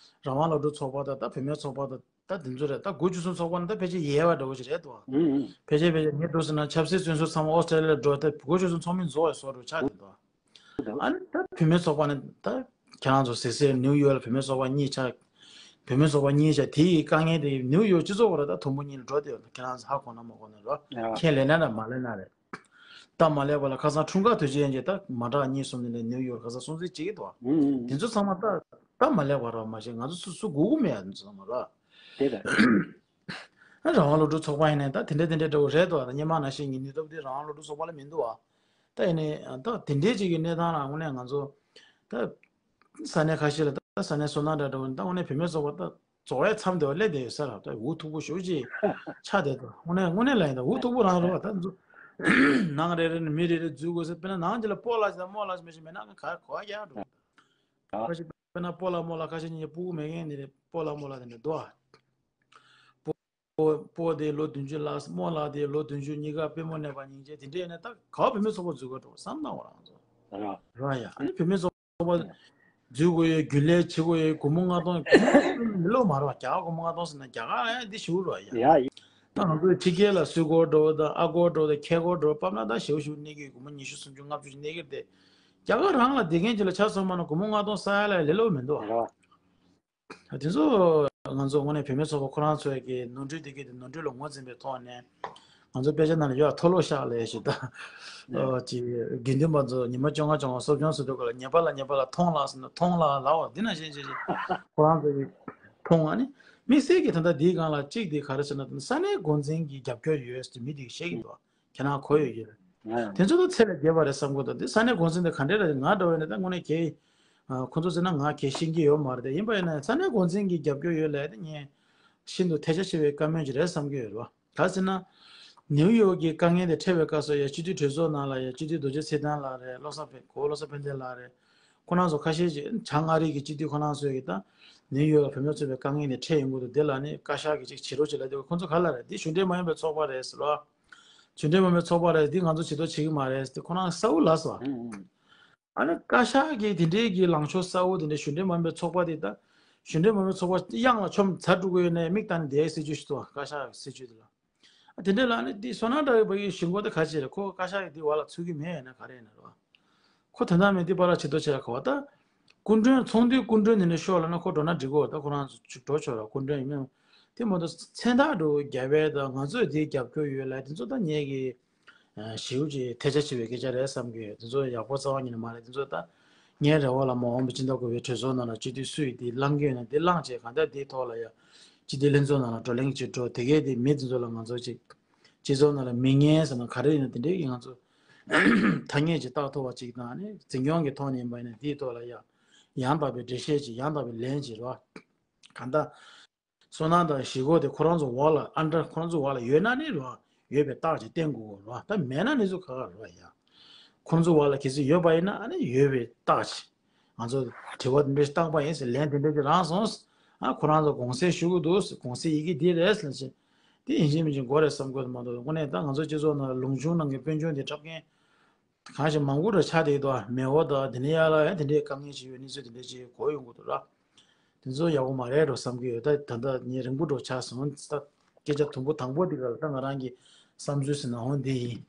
རང་དབང་སློབ་ཕྲུག་ཚོགས་པ་དང་ད་བུད་མེད་ཚོགས་པ་དང་ད་དེ་ཚོ་རེད། ད་དགུ་བཅུ་གསུམ་ཚོགས་པ་ནི་ད་ཕལ་ཆེར་ཡལ་བ་འདྲ་བོ་ཞིག་རེད་དོ། ཨུ་ཨུ། ཕལ་ཆེར་ཕལ་ཆེར་ངས་འདུག་ཟེར་ན་ཆབ་སྲིད་བཙོན་ཟུར་ཚང་མ་ཨོ་སི་ཀྲི་ལི་ཡར་འགྲོ། ད་དགུ་བཅུ་གསུམ་ཚོགས་མི་རྫོགས་ཡ་བཟོ་འདྲ་ཆགས་བསྡད་འདུག་ཨ་ནི་ད་བུད་མེད་ཚོགས་པ་ནི་ད་ཁྱེད་རང་ཚོ་གཟིགས་གཟིགས། ནིའུ་ཡོག་ལ་བུད་མེད་ཚོགས་པ་གཉིས་ཆགས། བུད་མེད་ཚོགས་པ་གཉིས་ཆགས། དེ་ཡི་དཀའ་ངལ་དེ་ནིའུ་ཡོག་སྤྱི་ཚོགས་ཁོ་རང་ད་དུམ་བུ་གཉིས་ལ་འགྲོ་བསྡད་ཡོད། ད་ཁྱེད་རང་ཚོ་ཧ་གོ་ན་མ་གོ་ན་རོ། ཡ། ཁས་ལེན་ན་ར་མ་ལེན་ན་རེད། སྟབས་མ་ལེགས་པ་ལ་ཁ་སང་འཁྲུངས་སྐར་དུས་ཆེན་གྱི་ད་མ་གྲངས་གཉིས་གསུམ་ནས་ནིའུ་ཡོག་ཁ་སང་སྲུང་བརྩི་བྱེད་ཀྱི་འདུག་ཨུ་ཨུ། དེ་ཚོ་ཚང་མ་ད་སྟབས་མ་ལེགས་པ་ར་མ་གཞི་ང་ཚོ་སུ་སུ་སྒུག་གི་མེད་ཡ། དེ་ཚོ་ཚང་མ་ར། དེ་རེད། ཨ་རང་དབང་སློབ་ཕྲུག་ཚོགས་པ་ཡིན་ནའི་ད་དེ་འདྲ་དེ་འདྲ་འདྲ་བོ་རེད་འདུག་ད་སྔོན་མ་ནང་བཞིན་གྱི་ནུས་སྟོབས་དེ་རང་དབང་སློབ་ཕྲུག་ཚོགས་པ་ལ་མི་འདུག་བ། ད་ཡིན་ནའི་ད་དེ་འདྲའི་ཅིག་གི་གནས་སྟངས་ལ་དངོས་གནས་ང་ཚོ་ད་ས་གནས་ཁ་ཤས་ལ་ད་ས་གནས་བསོད་ནམས་གྲགས་འདྲ་བོ་ནི་ད་དངོས་གནས་བུད་མེད་ཚོགས་པ་ད་རྫོགས་ཡས་མཚམས་དེ་བ་སླེབས་བསྡད་ཡོད་ས་ར། ད་འུ་ཐུག་པོ་ཞེ་པོ་ཅིག་ཆགས་བསྡད་འདུག་དངོས་གནས་དངོས་གནས་ལ་ཡིན། ད་འུ་ཐུག་པོ་རང་རེད་བ། ད་ཚོ་ནང་རེ་རེ་ནས་མི་རེ་རེ་འཛུལ་དགོས་ཟེར། དཔེར་ན་ནང་གཅིག་ལ་སྤོ་ལགས་ཤིག་དང་རྨོ་ལགས་ཤིག་མི་ཞིག་མེད་ན་ག་ག་བ་རྒྱག་འགྲོ། ཨ། ཁ་ཤས་དཔེར་ན་སྤོ་ལགས་རྨོ་ལགས་ཁ་ཤས་གཉིས་ཀྱི་སྤུ་གུ་མེད་མཁན་དེ་རེད། སྤོ་ལགས་རྨོ་ལགས་དེ་འདྲ་འདུག་ཨ། སྤོ་སྤོ་དེ་ལོ་བདུན་ཅུ་ལྷག་རྨོ་ལགས་དེ་ལོ་བདུན་ཅུ། གཉིས་ཀ་དཔལ་མོ་གནས་པ་སྙིང་རྗེ། དེ་འདྲ་ཡིན་ན་ད་ག་བ་བུད་མེད་ཚོགས་པ་འཛུལ་ག་འགྲོ་བསམ་གནང་བ་རང་ཚོ་ར། ར་ཡ། ཨ་ནི་བུད་མེད་ཚོགས་པ་འཛུལ་དགོས་ཡོད། རྒྱུན་ལས་བྱེད་དགོས་ཡོད། སྒོར་མོ་ལྔ་སྟོང་། སྒོར་མོ་ལྔ་སྟོང་མི་ལོ་མ་རེད་བ། རྒྱ་གར་སྒོར་མོ་ལྔ་སྟོང་ཟེར་ན་རྒྱ་གར་ལ་ཡང་འདི་ཞུ་རོགས་ཡ། ཡ་ཡ། ད་ང་ཚོའི་ཕྱི་རྒྱལ་ལ་སུའི་སྒོར་འགྲོ་དང་ཨ་སྒོར་འགྲོ་དང་ཁེ་སྒོར་འགྲོ་བབས་ན་ད་ཞེ་པོ་ཞེ་པོ་གནས་ཀྱི་ཡོད། སྒོར་མོ་ཉི་ཤུ་སུམ་ཅུ་ལྔ་བཅུ་ཞིག་གནས་ཀྱི་རེད་དེ། རྒྱ་གར་རང་ལ་བསྡད་མཁན་ཅིག་ལ་ཆ་མཚོན་པ་ན་སྒོར་མོ་ལྔ་སྟོང་ས་ཡ་ལ་ལེ་ལོ་མི་འདུག་ཨ། རེད་བ། དེ་ཚོ་ང་ཚོ་དངོས་གནས་བུད་མེད་ཚོགས་པ་ཁོ་རང་ཚོའི་གི་ནོར་འཁྲུལ་དེ་གི་དེ་ནོར་འཁྲུལ་ལ་ངོས་འཛིན་པའི་ཐོག་ནས་ང་ཚོ་དཔེ་ཆ་ནང་ལ་ཡོད་མཐོལ་ལོ་བཤགས་ལས་ཞེས་ད། ཨོ་ཅི་དགེ་འདུན་པ་ཚོ་ཉི་མ་བཅོ་ལྔ་བཅོ་ལྔ་གསོ་སྦྱོང་བྱེད་དུས་སྐབས་ལ་ཉེས་པ་ལ་ཉེས་པ་ལ་མཐོང་ལགས་ཟེར་ན་མཐོང་ལགས་ལབ་པ་འདི་ནང་བཞིན་ཅིག་ཁོ་རང་ཚོ་གི་མཐོང་བ་ནི། དམིགས་བསལ་གྱི་ད་ལྟ་འདིའི་སྒང་ལ་གཅིག་དེ་ག་རེ་ཟེར་ན། ས་གནས་འགོ་འཛིན་གྱི་རྒྱབ་སྐྱོར་ཡོད་ཟེར་མི་དེ་གིས་བཤད་ཀྱི་འདུག་ཁྱེད་རང་གོ་ཡོད་ཀྱི་རེད། ང་དེ་ཚོ་ད་ཚད་ལས་བརྒལ་བ་རེད་བསམ་གྱི་འདུག་འདི་ས་གནས་འགོ་འཛིན་དེ་ག་འདྲས་རེད། ང་འདྲ་བོ་ཡིན་ན་ད་དངོས་གནས་གལ། ཨ། ཁོ་ཚོ་ཟེར་ན་ང་གལ་ཤེས་ཀྱི་ཡོད་མ་རེད་དེ། ཡིན་པ་ཡིན་ན་ས་གནས་འགོ་འཛིན་གྱི་རྒྱབ་སྐྱོར་ཡོད་ལབ་ཡ་དེ་ངས་ཤིན་ཏུ་ཐལ་ཆ་ཆེ་བའི་བཀའ་མོལ་ཅིག་རེད་བསམ་གྱི་ཡོད་རེད་བ། ག་ཟེར་ན། ནིའུ་ཡོག་གི་དཀའ་ངལ་དེ་འཕྲད་པའི་སྐབས་སུ་ཡ་སྤྱི་འཐུས་གྲོས་ཚོགས་ནང་ལ་ཡ་སྤྱི་འཐུས་རྡོ་རྗེ་ཚེ་བརྟན་ལགས་རེད། བློ་བཟང་ཕན། གོ་བོ་བློ་བཟང་ཕན་བདེ་ལགས་རེད། ཁོ་རང་ཚོ་ཁ་ཤས་ཅིག་བྱང་ཨ་རི་གི་སྤྱི་འཐུས་ཁོ་རང་ཚོས་ཀྱི་ད་ནིའུ་ཡོག་ལ་བུད་མེད་ཚོགས་པའི་དཀའ་ངལ་དེ་འཕྲད་ཡོང་གི་འདུག་དེ་ལ་ནི་བཀའ་ཤག་གིས་ཅིག་བྱེད་རོགས་བྱེད་ལབ་དུས་ཁོ་ཚོ་ག་ལ་རེད། འདི་གཞུང་འབྲེལ་མ་ཡིན་པའི་ཚོགས་པ་རེད་ཟེར་བ། གཞུང་འབྲེལ་མ་ཡིན་པའི་ཚོགས་པ་རེད། འདི་ང་ཚོ་བྱེད་ཐབས་བྱེད་ཀྱི་མ་རེད་ཟེར་ཏེ་ཁོ་རང་གསལ་བོ་ལབ་སོང་། ཨ་ནི་བཀའ་ཤག་གིས་དེ་འདྲའི་གི་ལངས་ཕྱོགས་གསལ་བོ་དེ་འདྲའི་གཞུང་འབྲེལ་མ་ཡིན་པའི་ཚོགས་པ་དེ་ད་གཞུང་འབྲེལ་མ་ཡིན་པའི་ཚོགས་པ་གཡང་ལ་མཆོང་ཚར་འགྲོ་གི་ཡོད་ནའི་མིག་བལྟས་ནས་བསྡད་སྲིད་ཇུས་ཤིག་འདུག་བཀའ་ཤག་གི་སྲིད་ཇུས་དེ་ལ། ཨ་དེ་འདྲའི་ལ་ནི་དེ་བསོད་ནམས་གྲགས་པའི་གཞུག་གུ་དེ་ག་ཅི་རེད། ཁོ་བཀའ་ཤག་གིས་དེ་བར་ལ་ཚུད་ཀྱི་མེད་ཡིན་ན་ག་རེ་ཡིན་ན་རེད་བ། ཁོ་དོན་དག་མེད་དེ་བར་ལ་བྱེད་དོ་བྱེད་ལ་ག་བ་ད། སྐུ་མགྲོན་ཚོགས་འདུའི་སྐུ་མགྲོན་དེ་འདྲ་ཤོར་ལབ་ན་ཁོ་འགྲོ་ན་འགྲིག་གོ་ད་ཁོ་རང་ཚོ་ཅིག་འགྲོ་ཆོག་ར། སྐུ་མགྲོན་ཡིན་མིན་དེ་མ་གཏོགས་མཚན་རྟགས་འདྲ་བོ་རྒྱབ་པའི་ད་ང་ཚོས་དེའི་རྒྱབ་སྐྱོར་ཡོད་ལབ་དེ་ཚོ་ད་ངེད་ཀྱི་ཞེ་པོ་ཅིག་ཐལ་ཆ་ཆེ་བའི་སྐད་ཆ་རེད་བསམ་གྱི་ཡོད། དེ་ཚོ་ཡག་པོ་རྩ་བ་ཉིད་ནས་མ་རེད། དེ་ཚོ་ད་ངའི་རེ་བ་ལ་མ་འོངས་པའི་སྤྱི་ཟླ་དགུ་པའི་གྲོས་ཚོགས་ནང་ལ་སྤྱི་འཐུས་སུ་ཡིས་དེ་བླང་གི་ཡོད་ན་དེ་བླངས་བྱས་གང་ལྟར་དེའི་ཐོག་ལ་ཡ་སྤྱི་འཐུས་ལྷན་ཚོགས་ནང་ལ་བགྲོ་གླེང་ཅིག་འགྲོ། དེ་གས་དེ་མི་དེ་ཚོ་ལ་ང་ཚོ་ཅིག་སྤྱི་ཚོགས་ནང་ལ་མི་ངན་ཟེར་ན་ག་རེ་ཡིན་ན་དེ་འདྲས་ཀྱི་ང་ཚོ་ཐ་སྙད་ཅིག་བཏགས་ཐུབ་པ་ཅིག་དང་ནི་འཛིན་སྐྱོང་གི་ཐོག་ནས་ཡིན་པ་ཡིན་ན་དེའི་ཐོག་ལ་ཡ་ཡང་དག་པའི་འགྲེལ་བཤད་ཅིག་ཡང་དག་པའི་ལན་ཅིག་རེད་བ། གང་ལྟར། བསོད་ནམས་དང་གཞིས་འགོ་དེ་ཁོ་རང་ཚོ་འོག་ལ་ཨན་ཌར་ཁོ་རང་ཚོ་འོག་ལ་ཡོད་ན་ནི་རོ། ཡོད་པའི་རྟགས་ཅིག་བསྟན་དགོས་རོ། ད་མེད་ན་ནི་ཚོ་ཁ་ཁ་རོ་ཡ། ཁོ་རང་ཚོ་འོག་ལ་གལ་སྲིད་ཡོད་པ་ཡིན་ན་ཨ་ནི་ཡོད་པའི་རྟགས་ཅིག་ང་ཚོ་དྲི་བ་འདི་འདྲ་ཞིག་བཏང་པ་ཡིན་ཟེར་ལན་དེ་འདྲ་ཅིག་རག་སོང་། ཨ་ཁོ་རང་ཚོ་དགོངས་སེལ་ཞུ་གི་འདུག་དགོངས་སེལ་ཡི་གེ་འདི་རེད་ཟེར་ཞིག་དེ་ཡིན་གཅིག་མིན་གཅིག་དགོས་རེད་བསམ་དགོས་མ་གཏོགས་དངོས་གནས་ད་ང་ཚོ་སྤྱི་ཚོགས་ནང་ལུང་ཆུང་ནང་གི་དཔོན་ཆུང་དེ་འཁྲབ་མཁན། གང་ཞིག་མང་པོ་འདྲ་ཆགས་བསྡད་འདུག་མེ་འོ་དང་དེ་ནས་ཡར་ལ་ཡང་དེ་འདྲའི་དཀའ་ངལ་ཞིག་ཡོད་གནས་ཚུལ་དེ་འདྲ་ཅིག་གོ་ཡོང་གི་འདུག་ར། དེ་ཚོ་ཡག་པོ་མ་རེད་འགྲོ་བསམ་གྱི་ཡོད། ད་ད་ལྟ་ངས་རིང་པོ་འགྲོ་ཆགས་སོང་། ད་སྐད་ཆ་དུམ་བུ་དང་པོ་འདི་ག་ལ་ད་ང་རང་གི་བསམ་ཚུལ་ཟེར་ན་འོ་འདི་ཡིན།